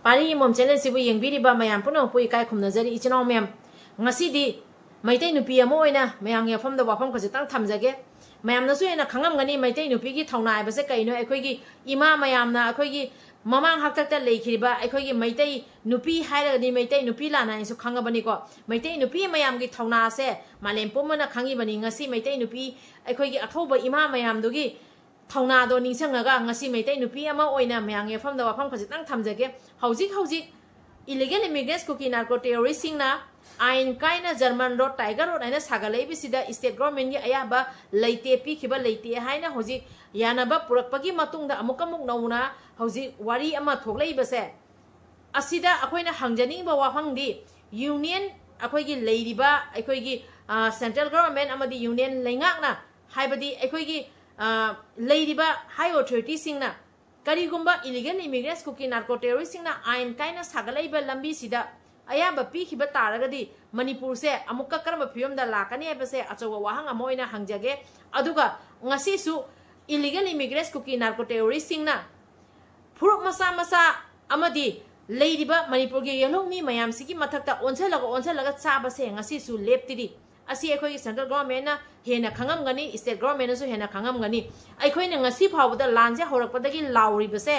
ꯄꯥꯔꯤ ꯏꯃꯣꯝ channel ꯑꯁꯤꯕꯨ ꯌꯦꯡꯕꯤꯔꯤꯕ ꯃꯌꯥꯝ ꯄꯨꯝꯅꯃꯛꯄꯨ ꯏꯀꯥꯏ ꯈꯨꯝꯅꯖꯔꯤ꯫ ꯏꯆꯤꯟ ꯏꯅꯥꯎ ꯃꯌꯥꯝ, ꯉꯁꯤꯗꯤ ꯃꯩꯇꯩ ꯅꯨꯄꯤ ꯑꯃ ꯑꯣꯏꯅ ꯃꯌꯥꯝꯒꯤ ꯃꯐꯝꯗ ꯋꯥꯐꯝ ꯈꯖꯤꯛꯇꯪ ꯊꯝꯖꯒꯦ꯫ ꯃꯌꯥꯝꯅꯁꯨ ꯍꯦꯟꯅ ꯈꯪꯉꯝꯒꯅꯤ ꯃꯩꯇꯩ ꯅꯨꯄꯤꯒꯤ ꯊꯧꯅꯥ ꯍꯥꯏꯕꯁꯦ ꯀꯩꯅꯣ꯫ ꯑꯩꯈꯣꯏꯒꯤ ꯏꯃꯥ ꯃꯌꯥꯝꯅ, ꯑꯩꯈꯣꯏꯒꯤ ꯃꯃꯥꯡ ꯍꯥꯛꯇꯛꯇ ꯂꯩꯈꯤꯕ ꯑꯩꯈꯣꯏꯒꯤ ꯃꯩꯇꯩ ꯅꯨꯄꯤ ꯍꯥꯏꯔꯒꯗꯤ ꯃꯩꯇꯩ ꯅꯨꯄꯤ ꯂꯥꯟ ꯍꯥꯏꯅꯁꯨ ꯈꯪꯉꯕꯅꯤꯀꯣ꯫ ꯃꯩꯇꯩ ꯅꯨꯄꯤ ꯃꯌꯥꯝꯒꯤ ꯊꯧꯅꯥꯁꯦ ꯃꯥꯂꯦꯝ ꯄꯨꯝꯕꯅ ꯈꯪꯉꯤꯕꯅꯤ꯫ ꯉꯁꯤ ꯃꯩꯇꯩ ꯅꯨꯄꯤ ꯑꯩꯈꯣꯏꯒꯤ ꯑꯊꯧꯕ ꯏꯃꯥ ꯃꯌꯥꯝꯗꯨꯒꯤ ꯊꯧꯅꯥꯗꯣ ꯅꯤꯡꯁꯤꯡꯉꯒ ꯉꯁꯤ ꯃꯩꯇꯩ ꯅꯨꯄꯤ ꯑꯃ ꯑꯣꯏꯅ ꯃꯌꯥꯝꯒꯤ ꯃꯐꯝꯗ ꯋꯥꯐꯝ ꯈꯖꯤꯛꯇꯪ ꯊꯝꯖꯒꯦ꯫ ꯍꯧꯖꯤꯛ ꯍꯧꯖꯤꯛ illegal immigrants ꯀꯨꯀꯤ narco terroristꯁꯤꯡꯅ ꯑꯥꯏꯟ ꯀꯥꯏꯅ German Road, Tiger Road ꯍꯥꯏꯅ ꯁꯥꯒꯠꯂꯛꯏꯕꯁꯤꯗ state governmentꯒꯤ ꯑꯌꯥꯕ ꯂꯩꯇꯦ, ꯄꯤꯈꯤꯕ ꯂꯩꯇꯦ ꯍꯥꯏꯅ ꯍꯧꯖꯤꯛ ꯌꯥꯅꯕ ꯄꯨꯔꯛꯄꯒꯤ ꯃꯇꯨꯡꯗ ꯑꯃꯨꯛꯀ ꯑꯃꯨꯛ ꯅꯧꯅ ꯍꯧꯖꯤꯛ ꯋꯥꯔꯤ ꯑꯃ ꯊꯣꯛꯂꯛꯏꯕꯁꯦ, ꯑꯁꯤꯗ ꯑꯩꯈꯣꯏꯅ ꯍꯪꯖꯅꯤꯡꯕ ꯋꯥꯐꯝꯗꯤ, union, ꯑꯩꯈꯣꯏꯒꯤ ꯂꯩꯔꯤꯕ ꯑꯩꯈꯣꯏꯒꯤ, ꯑ, central government ꯑꯃꯗꯤ union ꯂꯩꯉꯥꯛꯅ, ꯍꯥꯏꯕꯗꯤ ꯑꯩꯈꯣꯏꯒꯤ, ꯑ, ꯂꯩꯔꯤꯕ high authorityꯁꯤꯡꯅ ꯀꯔꯤꯒꯨꯝꯕ illegal immigrants ꯀꯨꯀꯤ narco terroristꯁꯤꯡꯅ ꯑꯥꯏꯟ ꯀꯥꯏꯅ ꯁꯥꯒꯠꯂꯛꯏꯕ ꯂꯝꯕꯤꯁꯤꯗ ꯑꯌꯥꯕ ꯄꯤꯈꯤꯕ ꯇꯥꯔꯒꯗꯤ ꯃꯅꯤꯄꯨꯔꯁꯦ ꯑꯃꯨꯛꯀ ꯀꯔꯝꯕ ꯐꯤꯕꯝꯗ ꯂꯥꯛꯀꯅꯤ ꯍꯥꯏꯕꯁꯦ ꯑꯆꯧꯕ ꯋꯥꯍꯪ ꯑꯃ ꯑꯣꯏꯅ ꯍꯪꯖꯒꯦ꯫ ꯑꯗꯨꯒ ꯉꯁꯤꯁꯨ illegal immigrants ꯀꯨꯀꯤ narco terroristꯁꯤꯡꯅ ꯐꯨꯔꯨꯞ ꯃꯆꯥ ꯃꯆꯥ ꯑꯃꯗꯤ ꯂꯩꯔꯤꯕ ꯃꯅꯤꯄꯨꯔꯒꯤ ꯌꯦꯜꯍꯧꯃꯤ ꯃꯌꯥꯝꯁꯤꯒꯤ ꯃꯊꯛꯇ ꯑꯣꯟꯁꯤꯜꯂꯒ ꯑꯣꯟꯁꯤꯜꯂꯒ ꯆꯥꯕꯁꯦ ꯉꯁꯤꯁꯨ ꯂꯦꯞꯇ꯭ꯔꯤ꯫ ꯑꯁꯤ ꯑꯩꯈꯣꯏꯒꯤ central governmentꯅ ꯍꯦꯟꯅ ꯈꯪꯉꯝꯒꯅꯤ, state governmentꯅꯁꯨ ꯍꯦꯟꯅ ꯈꯪꯉꯝꯒꯅꯤ꯫ ꯑꯩꯈꯣꯏꯅ ꯉꯁꯤ ꯐꯥꯎꯕꯗ ꯂꯥꯟꯁꯦ ꯍꯧꯔꯛꯄꯗꯒꯤ ꯂꯥꯎꯔꯤꯕꯁꯦ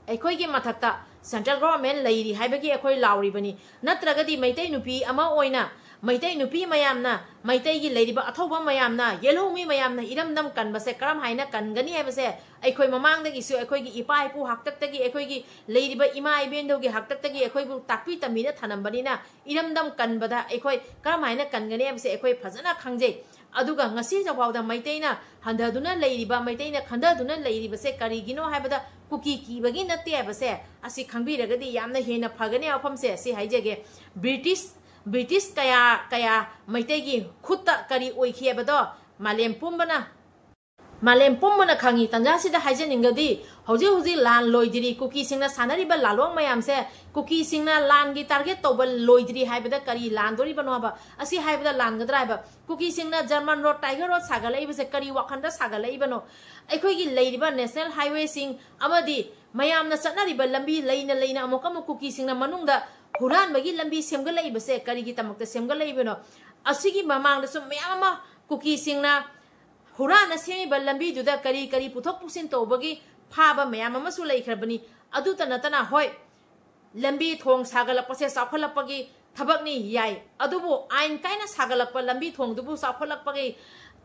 ꯑꯩꯈꯣꯏꯒꯤ ꯃꯊꯛꯇ central government ꯂꯩꯔꯤ ꯍꯥꯏꯕꯒꯤ ꯑꯩꯈꯣꯏ ꯂꯥꯎꯔꯤꯕꯅꯤ꯫ ꯅꯠꯇ꯭ꯔꯒꯗꯤ ꯃꯩꯇꯩ ꯅꯨꯄꯤ ꯑꯃ ꯑꯣꯏꯅ ꯃꯩꯇꯩ ꯅꯨꯄꯤ ꯃꯌꯥꯝꯅ, ꯃꯩꯇꯩꯒꯤ ꯂꯩꯔꯤꯕ ꯑꯊꯧꯕ ꯃꯌꯥꯝꯅ, ꯌꯦꯜꯍꯧꯃꯤ ꯃꯌꯥꯝꯅ ꯏꯔꯝꯗꯝ ꯀꯟꯕꯁꯦ ꯀꯔꯝ ꯍꯥꯏꯅ ꯀꯟꯒꯅꯤ ꯍꯥꯏꯕꯁꯦ ꯑꯩꯈꯣꯏ ꯃꯃꯥꯡꯗꯒꯤꯁꯨ ꯑꯩꯈꯣꯏꯒꯤ ꯏꯄꯥ ꯏꯄꯨ ꯍꯥꯛꯇꯛꯇꯒꯤ, ꯑꯩꯈꯣꯏꯒꯤ ꯂꯩꯔꯤꯕ ꯏꯃꯥ ꯏꯕꯦꯟꯗꯧꯒꯤ ꯍꯥꯛꯇꯛꯇꯒꯤ ꯑꯩꯈꯣꯏꯕꯨ ꯇꯥꯛꯄꯤ ꯇꯝꯕꯤꯅ ꯊꯅꯝꯕꯅꯤꯅ ꯏꯔꯝꯗꯝ ꯀꯟꯕꯗ ꯑꯩꯈꯣꯏ ꯀꯔꯝ ꯍꯥꯏꯅ ꯀꯟꯒꯅꯤ ꯍꯥꯏꯕꯁꯦ ꯑꯩꯈꯣꯏ ꯐꯖꯅ ꯈꯪꯖꯩ꯫ ꯑꯗꯨꯒ ꯉꯁꯤ ꯐꯥꯎꯗ ꯃꯩꯇꯩꯅ ꯍꯟꯊꯗꯨꯅ ꯂꯩꯔꯤꯕ, ꯃꯩꯇꯩꯅ ꯈꯟꯊꯗꯨꯅ ꯂꯩꯔꯤꯕꯁꯦ ꯀꯔꯤꯒꯤꯅꯣ ꯍꯥꯏꯕꯗ ꯀꯨꯀꯤ ꯀꯤꯕꯒꯤ ꯅꯠꯇꯦ ꯍꯥꯏꯕꯁꯦ ꯑꯁꯤ ꯈꯪꯕꯤꯔꯒꯗꯤ ꯌꯥꯝꯅ ꯍꯦꯟꯅ ꯐꯒꯅꯤ꯫ ꯋꯥꯐꯝꯁꯦ ꯑꯁꯤ ꯍꯥꯏꯖꯒꯦ꯫ ꯕ꯭ꯔꯤꯇꯤꯁ, ꯕ꯭ꯔꯤꯇꯤꯁ ꯀꯌꯥ ꯀꯌꯥ ꯃꯩꯇꯩꯒꯤ ꯈꯨꯠꯇ ꯀꯔꯤ ꯑꯣꯏꯈꯤ ꯍꯥꯏꯕꯗꯣ ꯃꯥꯂꯦꯝ ꯄꯨꯝꯕꯅ, ꯃꯥꯂꯦꯝ ꯄꯨꯝꯕꯅ ꯈꯪꯉꯤ꯫ ꯇꯟꯖꯥꯁꯤꯗ ꯍꯥꯏꯖꯅꯤꯡꯒꯗꯤ ꯍꯧꯖꯤꯛ ꯍꯧꯖꯤꯛ ꯂꯥꯟ ꯂꯣꯏꯗ꯭ꯔꯤ, ꯀꯨꯀꯤꯁꯤꯡꯅ ꯁꯥꯟꯅꯔꯤꯕ ꯂꯥꯂꯣꯡ ꯃꯌꯥꯝꯁꯦ ꯀꯨꯀꯤꯁꯤꯡꯅ ꯂꯥꯟꯒꯤ target ꯇꯧꯕ ꯂꯣꯏꯗ꯭ꯔꯤ ꯍꯥꯏꯕꯗ ꯀꯔꯤ ꯂꯥꯟꯗꯣꯔꯤꯕꯅꯣ ꯍꯥꯏꯕ, ꯑꯁꯤ ꯍꯥꯏꯕꯗ ꯂꯥꯟꯒꯗ꯭ꯔꯥ ꯍꯥꯏꯕ꯫ ꯀꯨꯀꯤꯁꯤꯡꯅ German Road, Tiger Road ꯁꯥꯒꯠꯂꯛꯏꯕꯁꯦ ꯀꯔꯤ ꯋꯥꯈꯜꯗ ꯁꯥꯒꯠꯂꯛꯏꯕꯅꯣ? ꯑꯩꯈꯣꯏꯒꯤ ꯂꯩꯔꯤꯕ national highwayꯁꯤꯡ ꯑꯃꯗꯤ ꯃꯌꯥꯝꯅ ꯆꯠꯅꯔꯤꯕ ꯂꯝꯕꯤ ꯂꯩꯅ ꯂꯩꯅ ꯑꯃꯨꯛꯀ ꯑꯃꯨꯛ ꯀꯨꯀꯤꯁꯤꯡꯅ ꯃꯅꯨꯡꯗ ꯍꯨꯔꯥꯟꯕꯒꯤ ꯂꯝꯕꯤ ꯁꯦꯝꯒꯠꯂꯛꯏꯕꯁꯦ ꯀꯔꯤꯒꯤꯗꯃꯛꯇ ꯁꯦꯝꯒꯠꯂꯛꯏꯕꯅꯣ? ꯑꯁꯤꯒꯤ ꯃꯃꯥꯡꯗꯁꯨ ꯃꯌꯥꯝ ꯑꯃ ꯀꯨꯀꯤꯁꯤꯡꯅ ꯍꯨꯔꯥꯟꯅ ꯁꯦꯝꯃꯤꯕ ꯂꯝꯕꯤꯗꯨꯗ ꯀꯔꯤ ꯀꯔꯤ ꯄꯨꯊꯣꯛ ꯄꯨꯁꯤꯟ ꯇꯧꯕꯒꯤ ꯐꯥꯕ ꯃꯌꯥꯝ ꯑꯃꯁꯨ ꯂꯩꯈ꯭ꯔꯕꯅꯤ꯫ ꯑꯗꯨꯇ ꯅꯠꯇꯅ, ꯍꯣꯏ, ꯂꯝꯕꯤ ꯊꯣꯡ ꯁꯥꯒꯠꯂꯛꯄꯁꯦ ꯆꯥꯎꯈꯠꯂꯛꯄꯒꯤ ꯊꯕꯛꯅꯤ, ꯌꯥꯏ, ꯑꯗꯨꯕꯨ ꯑꯥꯏꯟ ꯀꯥꯏꯅ ꯁꯥꯒꯠꯂꯛꯄ ꯂꯝꯕꯤ ꯊꯣꯡꯗꯨꯕꯨ ꯆꯥꯎꯈꯠꯂꯛꯄꯒꯤ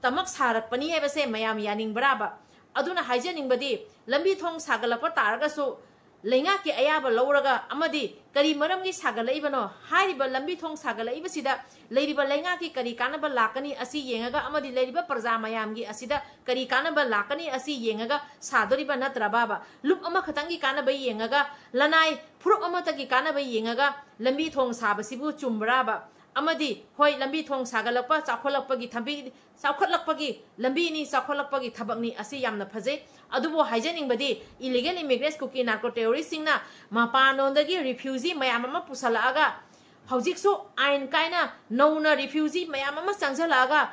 ꯇꯃꯛ ꯁꯥꯔꯛꯄꯅꯤ ꯍꯥꯏꯕꯁꯦ ꯃꯌꯥꯝ ꯌꯥꯅꯤꯡꯕ꯭ꯔꯥꯕ? ꯑꯗꯨꯅ ꯍꯥꯏꯖꯅꯤꯡꯕꯗꯤ, ꯂꯝꯕꯤ ꯊꯣꯡ ꯁꯥꯒꯠꯂꯛꯄ ꯇꯥꯔꯒꯁꯨ ꯂꯩꯉꯥꯛꯀꯤ ꯑꯌꯥꯕ ꯂꯧꯔꯒ ꯑꯃꯗꯤ ꯀꯔꯤ ꯃꯔꯝꯒꯤ ꯁꯥꯒꯠꯂꯛꯏꯕꯅꯣ, ꯍꯥꯏꯔꯤꯕ ꯂꯝꯕꯤ ꯊꯣꯡ ꯁꯥꯒꯠꯂꯛꯏꯕꯁꯤꯗ ꯂꯩꯔꯤꯕ ꯂꯩꯉꯥꯛꯀꯤ ꯀꯔꯤ ꯀꯥꯟꯅꯕ ꯂꯥꯛꯀꯅꯤ ꯑꯁꯤ ꯌꯦꯡꯉꯒ ꯑꯃꯗꯤ ꯂꯩꯔꯤꯕ ꯄ꯭ꯔꯖꯥ ꯃꯌꯥꯝꯒꯤ ꯑꯁꯤꯗ ꯀꯔꯤ ꯀꯥꯟꯅꯕ ꯂꯥꯛꯀꯅꯤ ꯑꯁꯤ ꯌꯦꯡꯉꯒ ꯁꯥꯗꯣꯔꯤꯕ ꯅꯠꯇ꯭ꯔꯕꯥꯕ? ꯂꯨꯞ ꯑꯃꯈꯛꯇꯪꯒꯤ ꯀꯥꯟꯅꯕ ꯌꯦꯡꯉꯒ, ꯂꯅꯥꯏ ꯐꯨꯔꯨꯞ ꯑꯃꯠꯇꯒꯤ ꯀꯥꯟꯅꯕ ꯌꯦꯡꯉꯒ ꯂꯝꯕꯤ ꯊꯣꯡ ꯁꯥꯕꯁꯤꯕꯨ ꯆꯨꯝꯕ꯭ꯔꯥꯕ? ꯑꯃꯗꯤ ꯍꯣꯏ, ꯂꯝꯕꯤ ꯊꯣꯡ ꯁꯥꯒꯠꯂꯛꯄ, ꯆꯥꯎꯈꯠꯂꯛꯄꯒꯤ ꯊꯕꯤ-, ꯆꯥꯎꯈꯠꯂꯛꯄꯒꯤ ꯂꯝꯕꯤꯅꯤ, ꯆꯥꯎꯈꯠꯂꯛꯄꯒꯤ ꯊꯕꯛꯅꯤ, ꯑꯁꯤ ꯌꯥꯝꯅ ꯐꯖꯩ꯫ ꯑꯗꯨꯕꯨ ꯍꯥꯏꯖꯅꯤꯡꯕꯗꯤ, illegal immigrants ꯀꯨꯀꯤ narco terroristꯁꯤꯡꯅ ꯃꯄꯥꯟꯂꯣꯝꯗꯒꯤ refugeeꯃꯌꯥꯝ ꯑꯃ ꯄꯨꯁꯜꯂꯛꯑꯒ, ꯍꯧꯖꯤꯛꯁꯨ ꯑꯥꯏꯟ ꯀꯥꯏꯅ ꯅꯧꯅ refugee ꯃꯌꯥꯝ ꯑꯃ ꯆꯪꯁꯤꯜꯂꯛꯑꯒ,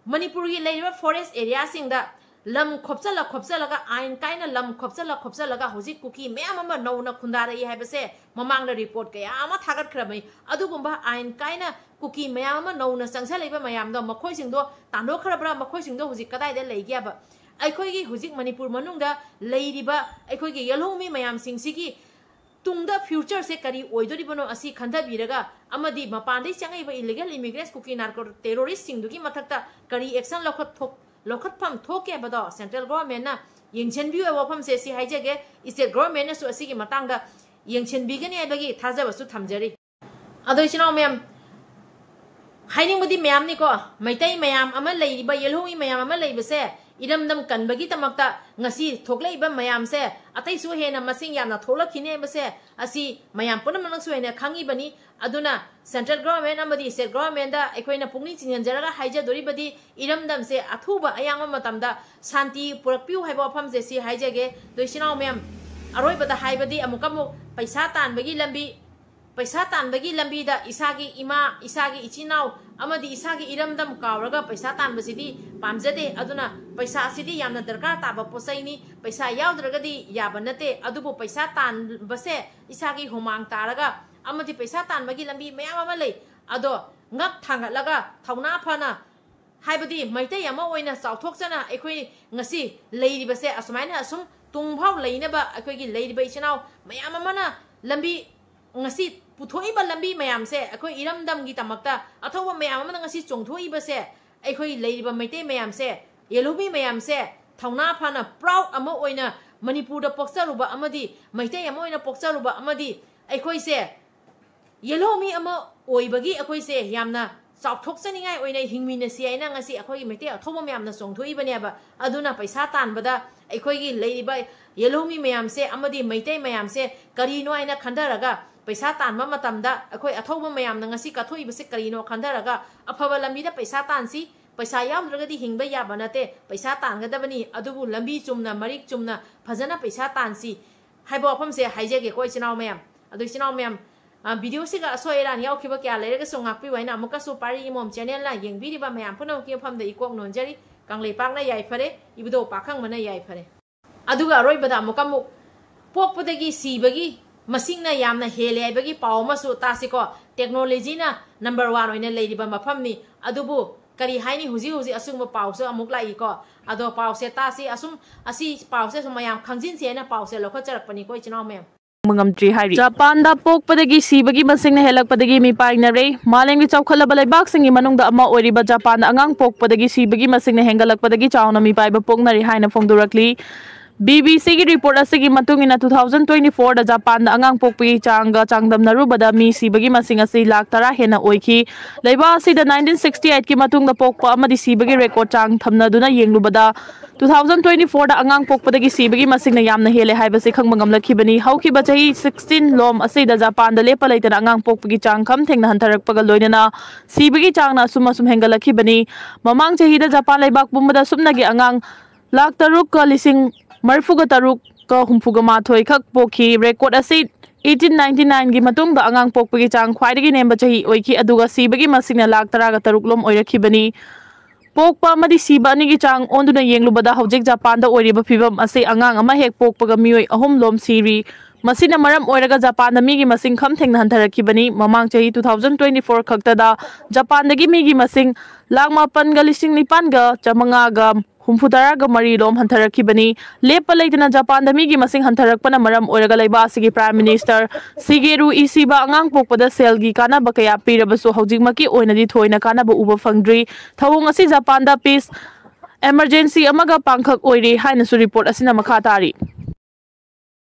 ꯃꯅꯤꯄꯨꯔꯒꯤ ꯂꯩꯔꯤꯕ forest areaꯁꯤꯡꯗ ꯂꯝ ꯈꯣꯞꯆꯜꯂ ꯈꯣꯞꯆꯜꯂꯒ, ꯑꯥꯏꯟ ꯀꯥꯏꯅ ꯂꯝ ꯈꯣꯞꯆꯜꯂ ꯈꯣꯞꯆꯜꯂꯒ ꯍꯧꯖꯤꯛ ꯀꯨꯀꯤ ꯃꯌꯥꯝ ꯑꯃ ꯅꯧꯅ ꯈꯨꯟꯗꯥꯔꯛꯏ ꯍꯥꯏꯕꯁꯦ ꯃꯃꯥꯡꯗ report ꯀꯌꯥ ꯑꯃ ꯊꯥꯒꯠꯈ꯭ꯔꯕꯅꯤ꯫ ꯑꯗꯨꯒꯨꯝꯕ ꯑꯥꯏꯟ ꯀꯥꯏꯅ ꯀꯨꯀꯤ ꯃꯌꯥꯝ ꯑꯃ ꯅꯧꯅ ꯆꯪꯁꯜꯂꯛꯏꯕ ꯃꯌꯥꯝꯗꯣ, ꯃꯈꯣꯏꯁꯤꯡꯗꯣ ꯇꯥꯟꯊꯣꯛꯈ꯭ꯔꯕ꯭ꯔꯥ? ꯃꯈꯣꯏꯁꯤꯡꯗꯣ ꯍꯧꯖꯤꯛ ꯀꯗꯥꯏꯗ ꯂꯩꯒꯦꯕ? ꯑꯩꯈꯣꯏꯒꯤ ꯍꯧꯖꯤꯛ ꯃꯅꯤꯄꯨꯔ ꯃꯅꯨꯡꯗ ꯂꯩꯔꯤꯕ ꯑꯩꯈꯣꯏꯒꯤ ꯌꯦꯜꯍꯧꯃꯤ ꯃꯌꯥꯝꯁꯤꯡꯁꯤꯒꯤ ꯇꯨꯡꯗ futureꯁꯦ ꯀꯔꯤ ꯑꯣꯏꯗꯣꯔꯤꯕꯅꯣ ꯑꯁꯤ ꯈꯟꯊꯕꯤꯔꯒ, ꯑꯃꯗꯤ ꯃꯄꯥꯟꯗꯒꯤ ꯆꯪꯉꯛꯏꯕ illegal immigrants ꯀꯨꯀꯤ narco terroristꯁꯤꯡꯗꯨꯒꯤ ꯃꯊꯛꯇ ꯀꯔꯤ action ꯂꯧꯈꯠ ꯊꯣꯛ-, ꯂꯧꯈꯠꯐꯝ ꯊꯣꯛꯀꯦ ꯍꯥꯏꯕꯗꯣ central governmentꯅ ꯌꯦꯡꯁꯤꯟꯕꯤꯌꯨ ꯍꯥꯏꯕ ꯋꯥꯐꯝꯁꯦ ꯁꯤ ꯍꯥꯏꯖꯒꯦ꯫ State governmentꯅꯁꯨ ꯑꯁꯤꯒꯤ ꯃꯇꯥꯡꯗ ꯌꯦꯡꯁꯤꯟꯕꯤꯒꯅꯤ ꯍꯥꯏꯕꯒꯤ ꯊꯥꯖꯕꯁꯨ ꯊꯝꯖꯔꯤ꯫ ꯑꯗꯣ ꯏꯆꯤꯟ ꯏꯅꯥꯎ ꯃꯌꯥꯝ, ꯍꯥꯏꯅꯤꯡꯕꯗꯤ ꯃꯌꯥꯝꯅꯤꯀꯣ, ꯃꯩꯇꯩ ꯃꯌꯥꯝ ꯑꯃ ꯂꯩꯔꯤꯕ, ꯌꯦꯜꯍꯧꯃꯤ ꯃꯌꯥꯝ ꯑꯃ ꯂꯩꯕꯁꯦ, ꯏꯔꯝꯗꯝ ꯀꯟꯕꯒꯤꯗꯃꯛꯇ ꯉꯁꯤ ꯊꯣꯛꯂꯛꯏꯕ ꯃꯌꯥꯝꯁꯦ, ꯑꯇꯩꯁꯨ ꯍꯦꯟꯅ ꯃꯁꯤꯡ ꯌꯥꯝꯅ ꯊꯣꯛꯂꯛꯈꯤꯅꯤ ꯍꯥꯏꯕꯁꯦ, ꯑꯁꯤ ꯃꯌꯥꯝ ꯄꯨꯝꯅꯃꯛꯅꯁꯨ ꯍꯦꯟꯅ ꯈꯪꯉꯤꯕꯅꯤ꯫ ꯑꯗꯨꯅ central government ꯑꯃꯗꯤ state governmentꯗ ꯑꯩꯈꯣꯏꯅ ꯄꯨꯛꯅꯤꯡ ꯆꯤꯡꯁꯤꯟꯖꯔꯒ ꯍꯥꯏꯖꯗꯣꯔꯤꯕꯗꯤ, ꯏꯔꯝꯗꯝꯁꯦ ꯑꯊꯨꯕ ꯑꯌꯥꯡꯕ ꯃꯇꯝꯗ ꯁꯥꯟꯇꯤ ꯄꯨꯔꯛꯄꯤꯌꯨ ꯍꯥꯏꯕ ꯋꯥꯐꯝꯁꯦ ꯁꯤ ꯍꯥꯏꯖꯒꯦ꯫ ꯑꯗꯣ ꯏꯆꯤꯟ ꯏꯅꯥꯎ ꯃꯌꯥꯝ, ꯑꯔꯣꯏꯕꯗ ꯍꯥꯏꯕꯗꯤ ꯑꯃꯨꯛꯀ ꯑꯃꯨꯛ ꯄꯩꯁꯥ ꯇꯥꯟꯕꯒꯤ ꯂꯝꯕꯤ, ꯄꯩꯁꯥ ꯇꯥꯟꯕꯒꯤ ꯂꯝꯕꯤꯗ ꯏꯁꯥꯒꯤ ꯏꯃꯥ, ꯏꯁꯥꯒꯤ ꯏꯆꯤꯟ ꯏꯅꯥꯎ ꯑꯃꯗꯤ ꯏꯁꯥꯒꯤ ꯏꯔꯝꯗꯝ ꯀꯥꯎꯔꯒ ꯄꯩꯁꯥ ꯇꯥꯟꯕꯁꯤꯗꯤ ꯄꯥꯝꯖꯗꯦ꯫ ꯑꯗꯨꯅ ꯄꯩꯁꯥ ꯑꯁꯤꯗꯤ ꯌꯥꯝꯅ ꯗꯔꯀꯥꯔ ꯇꯥꯕ ꯄꯣꯠ ꯆꯩꯅꯤ, ꯄꯩꯁꯥ ꯌꯥꯎꯗ꯭ꯔꯒꯗꯤ ꯌꯥꯕ ꯅꯠꯇꯦ꯫ ꯑꯗꯨꯕꯨ ꯄꯩꯁꯥ ꯇꯥꯟꯕꯁꯦ ꯏꯁꯥꯒꯤ ꯍꯨꯃꯥꯡ ꯇꯥꯔꯒ ꯑꯃꯗꯤ ꯄꯩꯁꯥ ꯇꯥꯟꯕꯒꯤ ꯂꯝꯕꯤ ꯃꯌꯥꯝ ꯑꯃ ꯂꯩ꯫ ꯑꯗꯣ ꯉꯛ ꯊꯥꯡꯒꯠꯂꯒ ꯊꯧꯅꯥ ꯐꯅ, ꯍꯥꯏꯕꯗꯤ ꯃꯩꯇꯩ ꯑꯃ ꯑꯣꯏꯅ ꯆꯥꯎꯊꯣꯛꯆꯅ ꯑꯩꯈꯣꯏ ꯉꯁꯤ ꯂꯩꯔꯤꯕꯁꯦ ꯑꯁꯨꯃꯥꯏꯅ ꯑꯁꯨꯝ ꯇꯨꯡꯐꯥꯎ ꯂꯩꯅꯕ ꯑꯩꯈꯣꯏꯒꯤ ꯂꯩꯔꯤꯕ ꯏꯆꯤꯟ ꯏꯅꯥꯎ ꯃꯌꯥꯝ ꯑꯃꯅ ꯂꯝꯕꯤ, ꯉꯁꯤ ꯄꯨꯊꯣꯛꯏꯕ ꯂꯝꯕꯤ ꯃꯌꯥꯝꯁꯦ, ꯑꯩꯈꯣꯏ ꯏꯔꯝꯗꯝꯒꯤꯗꯃꯛꯇ ꯑꯊꯧꯕ ꯃꯌꯥꯝ ꯑꯃꯅ ꯉꯁꯤ ꯆꯣꯡꯊꯣꯛꯏꯕꯁꯦ, ꯑꯩꯈꯣꯏ ꯂꯩꯔꯤꯕ ꯃꯩꯇꯩ ꯃꯌꯥꯝꯁꯦ, ꯌꯦꯜꯍꯧꯃꯤ ꯃꯌꯥꯝꯁꯦ ꯊꯧꯅꯥ ꯐꯅ proud ꯑꯃ ꯑꯣꯏꯅ ꯃꯅꯤꯄꯨꯔꯗ ꯄꯣꯛꯆꯔꯨꯕ ꯑꯃꯗꯤ ꯃꯩꯇꯩ ꯑꯃ ꯑꯣꯏꯅ ꯄꯣꯛꯆꯔꯨꯕ ꯑꯃꯗꯤ ꯑꯩꯈꯣꯏꯁꯦ ꯌꯦꯜꯍꯧꯃꯤ ꯑꯃ ꯑꯣꯏꯕꯒꯤ ꯑꯩꯈꯣꯏꯁꯦ ꯌꯥꯝꯅ ꯆꯥꯎꯊꯣꯛꯆꯅꯤꯡꯉꯥꯏ ꯑꯣꯏꯅ ꯍꯤꯡꯃꯤꯟꯅꯁꯤ ꯍꯥꯏꯅ ꯉꯁꯤ ꯑꯩꯈꯣꯏꯒꯤ ꯃꯩꯇꯩ ꯑꯊꯧꯕ ꯃꯌꯥꯝꯅ ꯆꯣꯡꯊꯣꯛꯏꯕꯅꯦꯕ꯫ ꯑꯗꯨꯅ ꯄꯩꯁꯥ ꯇꯥꯟꯕꯗ ꯑꯩꯈꯣꯏꯒꯤ ꯂꯩꯔꯤꯕ ꯌꯦꯜꯍꯧꯃꯤ ꯃꯌꯥꯝꯁꯦ ꯑꯃꯗꯤ ꯃꯩꯇꯩ ꯃꯌꯥꯝꯁꯦ ꯀꯔꯤꯅꯣ ꯍꯥꯏꯅ ꯈꯟꯊꯔꯒ, ꯄꯩꯁꯥ ꯇꯥꯟꯕ ꯃꯇꯝꯗ ꯑꯩꯈꯣꯏ ꯑꯊꯧꯕ ꯃꯌꯥꯝꯅ ꯉꯁꯤ ꯀꯠꯊꯣꯛꯏꯕꯁꯦ ꯀꯔꯤꯅꯣ ꯈꯟꯊꯔꯒ, ꯑꯐꯕ ꯂꯝꯕꯤꯗ ꯄꯩꯁꯥ ꯇꯥꯟꯁꯤ꯫ ꯄꯩꯁꯥ ꯌꯥꯎꯗ꯭ꯔꯒꯗꯤ ꯍꯤꯡꯕ ꯌꯥꯕ ꯅꯠꯇꯦ꯫ ꯄꯩꯁꯥ ꯇꯥꯟꯒꯗꯕꯅꯤ, ꯑꯗꯨꯕꯨ ꯂꯝꯕꯤ ꯆꯨꯝꯅ, ꯃꯔꯤꯛ ꯆꯨꯝꯅ, ꯐꯖꯅ ꯄꯩꯁꯥ ꯇꯥꯟꯁꯤ ꯍꯥꯏꯕ ꯋꯥꯐꯝꯁꯦ ꯍꯥꯏꯖꯒꯦꯀꯣ, ꯏꯆꯤꯟ ꯏꯅꯥꯎ ꯃꯌꯥꯝ꯫ ꯑꯗꯣ ꯏꯆꯤꯟ ꯏꯅꯥꯎ ꯃꯌꯥꯝ, ꯚꯤꯗꯤꯑꯣꯁꯤꯒ ꯑꯁꯣꯏ ꯑꯔꯥꯟ ꯌꯥꯎꯈꯤꯕ ꯀꯌꯥ ꯂꯩꯔꯒꯁꯨ ꯉꯥꯛꯄꯤꯌꯨ ꯍꯥꯏꯅ ꯑꯃꯨꯛꯀꯁꯨ ꯄꯥꯔꯤ ꯏꯃꯣꯝ ꯆꯦꯅꯦꯜꯅ ꯌꯦꯡꯕꯤꯔꯤꯕ ꯃꯌꯥꯝ ꯄꯨꯝꯅꯃꯛꯀꯤ ꯃꯐꯝꯗ ꯏꯀꯣꯛ ꯅꯣꯟꯖꯔꯤ꯫ ꯀꯪꯂꯩꯄꯥꯛꯅ ꯌꯥꯏꯐꯔꯦ, ꯏꯕꯨꯙꯧ ꯄꯥꯈꯪꯕꯅ ꯌꯥꯏꯐꯔꯦ꯫ ꯑꯗꯨꯒ ꯑꯔꯣꯏꯕꯗ ꯑꯃꯨꯛꯀ ꯑꯃꯨꯛ ꯄꯣꯛꯄꯗꯒꯤ ꯁꯤꯕꯒꯤ ꯃꯁꯤꯡꯅ ꯌꯥꯝꯅ ꯍꯦꯜꯂꯦ ꯍꯥꯏꯕꯒꯤ ꯄꯥꯎ ꯑꯃꯁꯨ ꯇꯥꯁꯤꯀꯣ꯫ ꯇꯦꯛꯅꯣꯂꯣꯖꯤꯅ ꯅꯝꯕꯔ ꯋꯥꯟ ꯑꯣꯏꯅ ꯂꯩꯔꯤꯕ ꯃꯐꯝꯅꯤ꯫ ꯑꯗꯨꯕꯨ ꯀꯔꯤ ꯍꯥꯏꯅꯤ, ꯍꯧꯖꯤꯛ ꯍꯧꯖꯤꯛ ꯑꯁꯤꯒꯨꯝꯕ ꯄꯥꯎꯁꯨ ꯑꯃꯨꯛ ꯂꯥꯛꯏꯀꯣ꯫ ꯑꯗꯣ ꯄꯥꯎꯁꯦ ꯇꯥꯁꯤ, ꯑꯁꯨꯝ ꯑꯁꯤ ꯄꯥꯎꯁꯦ ꯁꯨꯝ ꯃꯌꯥꯝ ꯈꯪꯖꯤꯟꯁꯦ ꯍꯥꯏꯅ ꯄꯥꯎꯁꯦ ꯂꯧꯈꯠꯆꯔꯛꯄꯅꯤꯀꯣ, ꯏꯆꯤꯟ ꯏꯅꯥꯎ ꯃꯌꯥꯝ꯫ ꯉꯝꯗ꯭ꯔꯤ ꯍꯥꯏꯔꯤ꯫ ꯖꯄꯥꯟꯗ ꯄꯣꯛꯄꯗꯒꯤ ꯁꯤꯕꯒꯤ ꯃꯁꯤꯡꯅ ꯍꯦꯜꯂꯛꯄꯗꯒꯤ ꯃꯤꯄꯥꯏꯅꯔꯦ꯫ ꯃꯥꯂꯦꯝꯒꯤ ꯆꯥꯎꯈꯠꯂꯕ ꯂꯩꯕꯥꯛꯁꯤꯡꯒꯤ ꯃꯅꯨꯡꯗ ꯑꯃ ꯑꯣꯏꯔꯤꯕ ꯖꯄꯥꯟꯗ ꯑꯉꯥꯡ ꯄꯣꯛꯄꯗꯒꯤ ꯁꯤꯕꯒꯤ ꯃꯁꯤꯡꯅ ꯍꯦꯟꯒꯠꯂꯛꯄꯗꯒꯤ ꯆꯥꯎꯅ ꯃꯤꯄꯥꯏꯕ ꯄꯣꯛꯅꯔꯤ ꯍꯥꯏꯅ ꯐꯣꯡꯗꯣꯔꯛꯂꯤ꯫ ꯕꯤ ꯕꯤ ꯁꯤꯒꯤ ꯔꯤꯄꯣꯔꯠ ꯑꯁꯤꯒꯤ ꯃꯇꯨꯡ ꯏꯟꯅ, two thousand twenty fourꯗ ꯖꯄꯥꯟꯗ ꯑꯉꯥꯡ ꯄꯣꯛꯄꯒꯤ ꯆꯥꯡꯒ ꯆꯥꯡꯗꯝꯅꯔꯨꯕꯗ ꯃꯤ ꯁꯤꯕꯒꯤ ꯃꯁꯤꯡ ꯑꯁꯤ ꯂꯥꯈ ꯇꯔꯥ ꯍꯦꯟꯅ ꯑꯣꯏꯈꯤ꯫ ꯂꯩꯕꯥꯛ ꯑꯁꯤꯗ nineteen sixty eightꯀꯤ ꯃꯇꯨꯡꯗ ꯄꯣꯛꯄ ꯑꯃꯗꯤ ꯁꯤꯕꯒꯤ ꯔꯦꯀꯣꯔꯗ ꯆꯥꯡ ꯊꯝꯅꯗꯨꯅ ꯌꯦꯡꯂꯨꯕꯗ, two thousand twenty fourꯗ ꯑꯉꯥꯡ ꯄꯣꯛꯄꯗꯒꯤ ꯁꯤꯕꯒꯤ ꯃꯁꯤꯡꯅ ꯌꯥꯝꯅ ꯍꯦꯜꯂꯦ ꯍꯥꯏꯕꯁꯤ ꯈꯪꯕ ꯉꯝꯂꯛꯈꯤꯕꯅꯤ꯫ ꯍꯧꯈꯤꯕ ꯆꯍꯤ sixteen ꯂꯣꯝ ꯑꯁꯤꯗ ꯖꯄꯥꯟꯗ ꯂꯦꯞꯄ ꯂꯩꯇꯅ ꯑꯉꯥꯡ ꯄꯣꯛꯄꯒꯤ ꯆꯥꯡ ꯈꯝ ꯊꯦꯡꯅ ꯍꯟꯊꯔꯛꯄꯒ ꯂꯣꯏꯅꯅ ꯁꯤꯕꯒꯤ ꯆꯥꯡꯅ ꯑꯁꯨꯝ ꯑꯁꯨꯝ ꯍꯦꯟꯒꯠꯂꯛꯈꯤꯕꯅꯤ꯫ ꯃꯃꯥꯡ ꯆꯍꯤꯗ ꯖꯄꯥꯟ ꯂꯩꯕꯥꯛ ꯄꯨꯝꯕꯗ ꯁꯨꯞꯅꯒꯤ ꯑꯉꯥꯡ ꯂꯥꯈ ꯇꯔꯨꯛꯀ ꯂꯤꯁꯤꯡ ꯃꯔꯤꯐꯨꯒ ꯇꯔꯨꯛꯀ ꯍꯨꯝꯐꯨꯒ ꯃꯥꯊꯣꯏ ꯈꯛ ꯄꯣꯛꯈꯤ꯫ ꯔꯦꯀꯣꯔꯗ ꯑꯁꯤ eighteen ninety nineꯒꯤ ꯃꯇꯨꯡꯗ ꯑꯉꯥꯡ ꯄꯣꯛꯄꯒꯤ ꯆꯥꯡ ꯈ꯭ꯋꯥꯏꯗꯒꯤ ꯅꯦꯝꯕ ꯆꯍꯤ ꯑꯣꯏꯈꯤ, ꯑꯗꯨꯒ ꯁꯤꯕꯒꯤ ꯃꯁꯤꯡꯅ ꯂꯥꯈ ꯇꯔꯥꯒ ꯇꯔꯨꯛ ꯂꯣꯝ ꯑꯣꯏꯔꯛꯈꯤꯕꯅꯤ꯫ ꯄꯣꯛꯄ ꯑꯃꯗꯤ ꯁꯤꯕ ꯑꯅꯤꯒꯤ ꯆꯥꯡ ꯑꯣꯟꯗꯨꯅ ꯌꯦꯡꯂꯨꯕꯗ, ꯍꯧꯖꯤꯛ ꯖꯄꯥꯟꯗ ꯑꯣꯏꯔꯤꯕ ꯐꯤꯕꯝ ꯑꯁꯤ ꯑꯉꯥꯡ ꯑꯃ ꯍꯦꯛ ꯄꯣꯛꯄꯒ ꯃꯤꯑꯣꯏ ꯑꯍꯨꯝ ꯂꯣꯝ ꯁꯤꯔꯤ꯫ ꯃꯁꯤꯅ ꯃꯔꯝ ꯑꯣꯏꯔꯒ ꯖꯄꯥꯟꯗ ꯃꯤꯒꯤ ꯃꯁꯤꯡ ꯈꯝ ꯊꯦꯡꯅ ꯍꯟꯊꯔꯛꯈꯤꯕꯅꯤ꯫ ꯃꯃꯥꯡ ꯆꯍꯤ two thousand twenty four ꯈꯛꯇꯗ ꯖꯄꯥꯟꯗꯒꯤ ꯃꯤꯒꯤ ꯃꯁꯤꯡ ꯂꯥꯈ ꯃꯥꯄꯟꯒ ꯂꯤꯁꯤꯡ ꯅꯤꯄꯥꯟꯒ ꯆꯥꯃꯉꯥꯒ ꯍꯨꯝꯐꯨꯇꯔꯥꯒ ꯃꯔꯤ ꯂꯣꯝ ꯍꯟꯊꯔꯛꯈꯤꯕꯅꯤ꯫ ꯂꯦꯞꯄ ꯂꯩꯇꯅ ꯖꯄꯥꯟꯗ ꯃꯤꯒꯤ ꯃꯁꯤꯡ ꯍꯟꯊꯔꯛꯄꯅ ꯃꯔꯝ ꯑꯣꯏꯔꯒ ꯂꯩꯕꯥꯛ ꯑꯁꯤꯒꯤ Prime Minister ꯁꯤꯒꯦꯔꯨ ꯏꯁꯤꯕꯥ ꯑꯉꯥꯡ ꯄꯣꯛꯄꯗ ꯁꯦꯜꯒꯤ ꯀꯥꯟꯅꯕ ꯀꯌꯥ ꯄꯤꯔꯕꯁꯨ ꯍꯧꯖꯤꯛꯃꯛꯀꯤ ꯑꯣꯏꯅꯗꯤ ꯊꯣꯏꯅ ꯀꯥꯟꯅꯕ ꯎꯕ ꯐꯪꯗ꯭ꯔꯤ꯫ ꯊꯧꯑꯣꯡ ꯑꯁꯤ ꯖꯄꯥꯟꯗ peace emergency ꯑꯃꯒ ꯄꯥꯡꯈꯛ ꯑꯣꯏꯔꯤ ꯍꯥꯏꯅꯁꯨ report ꯑꯁꯤꯅ ꯃꯈꯥ ꯇꯥꯔꯤ꯫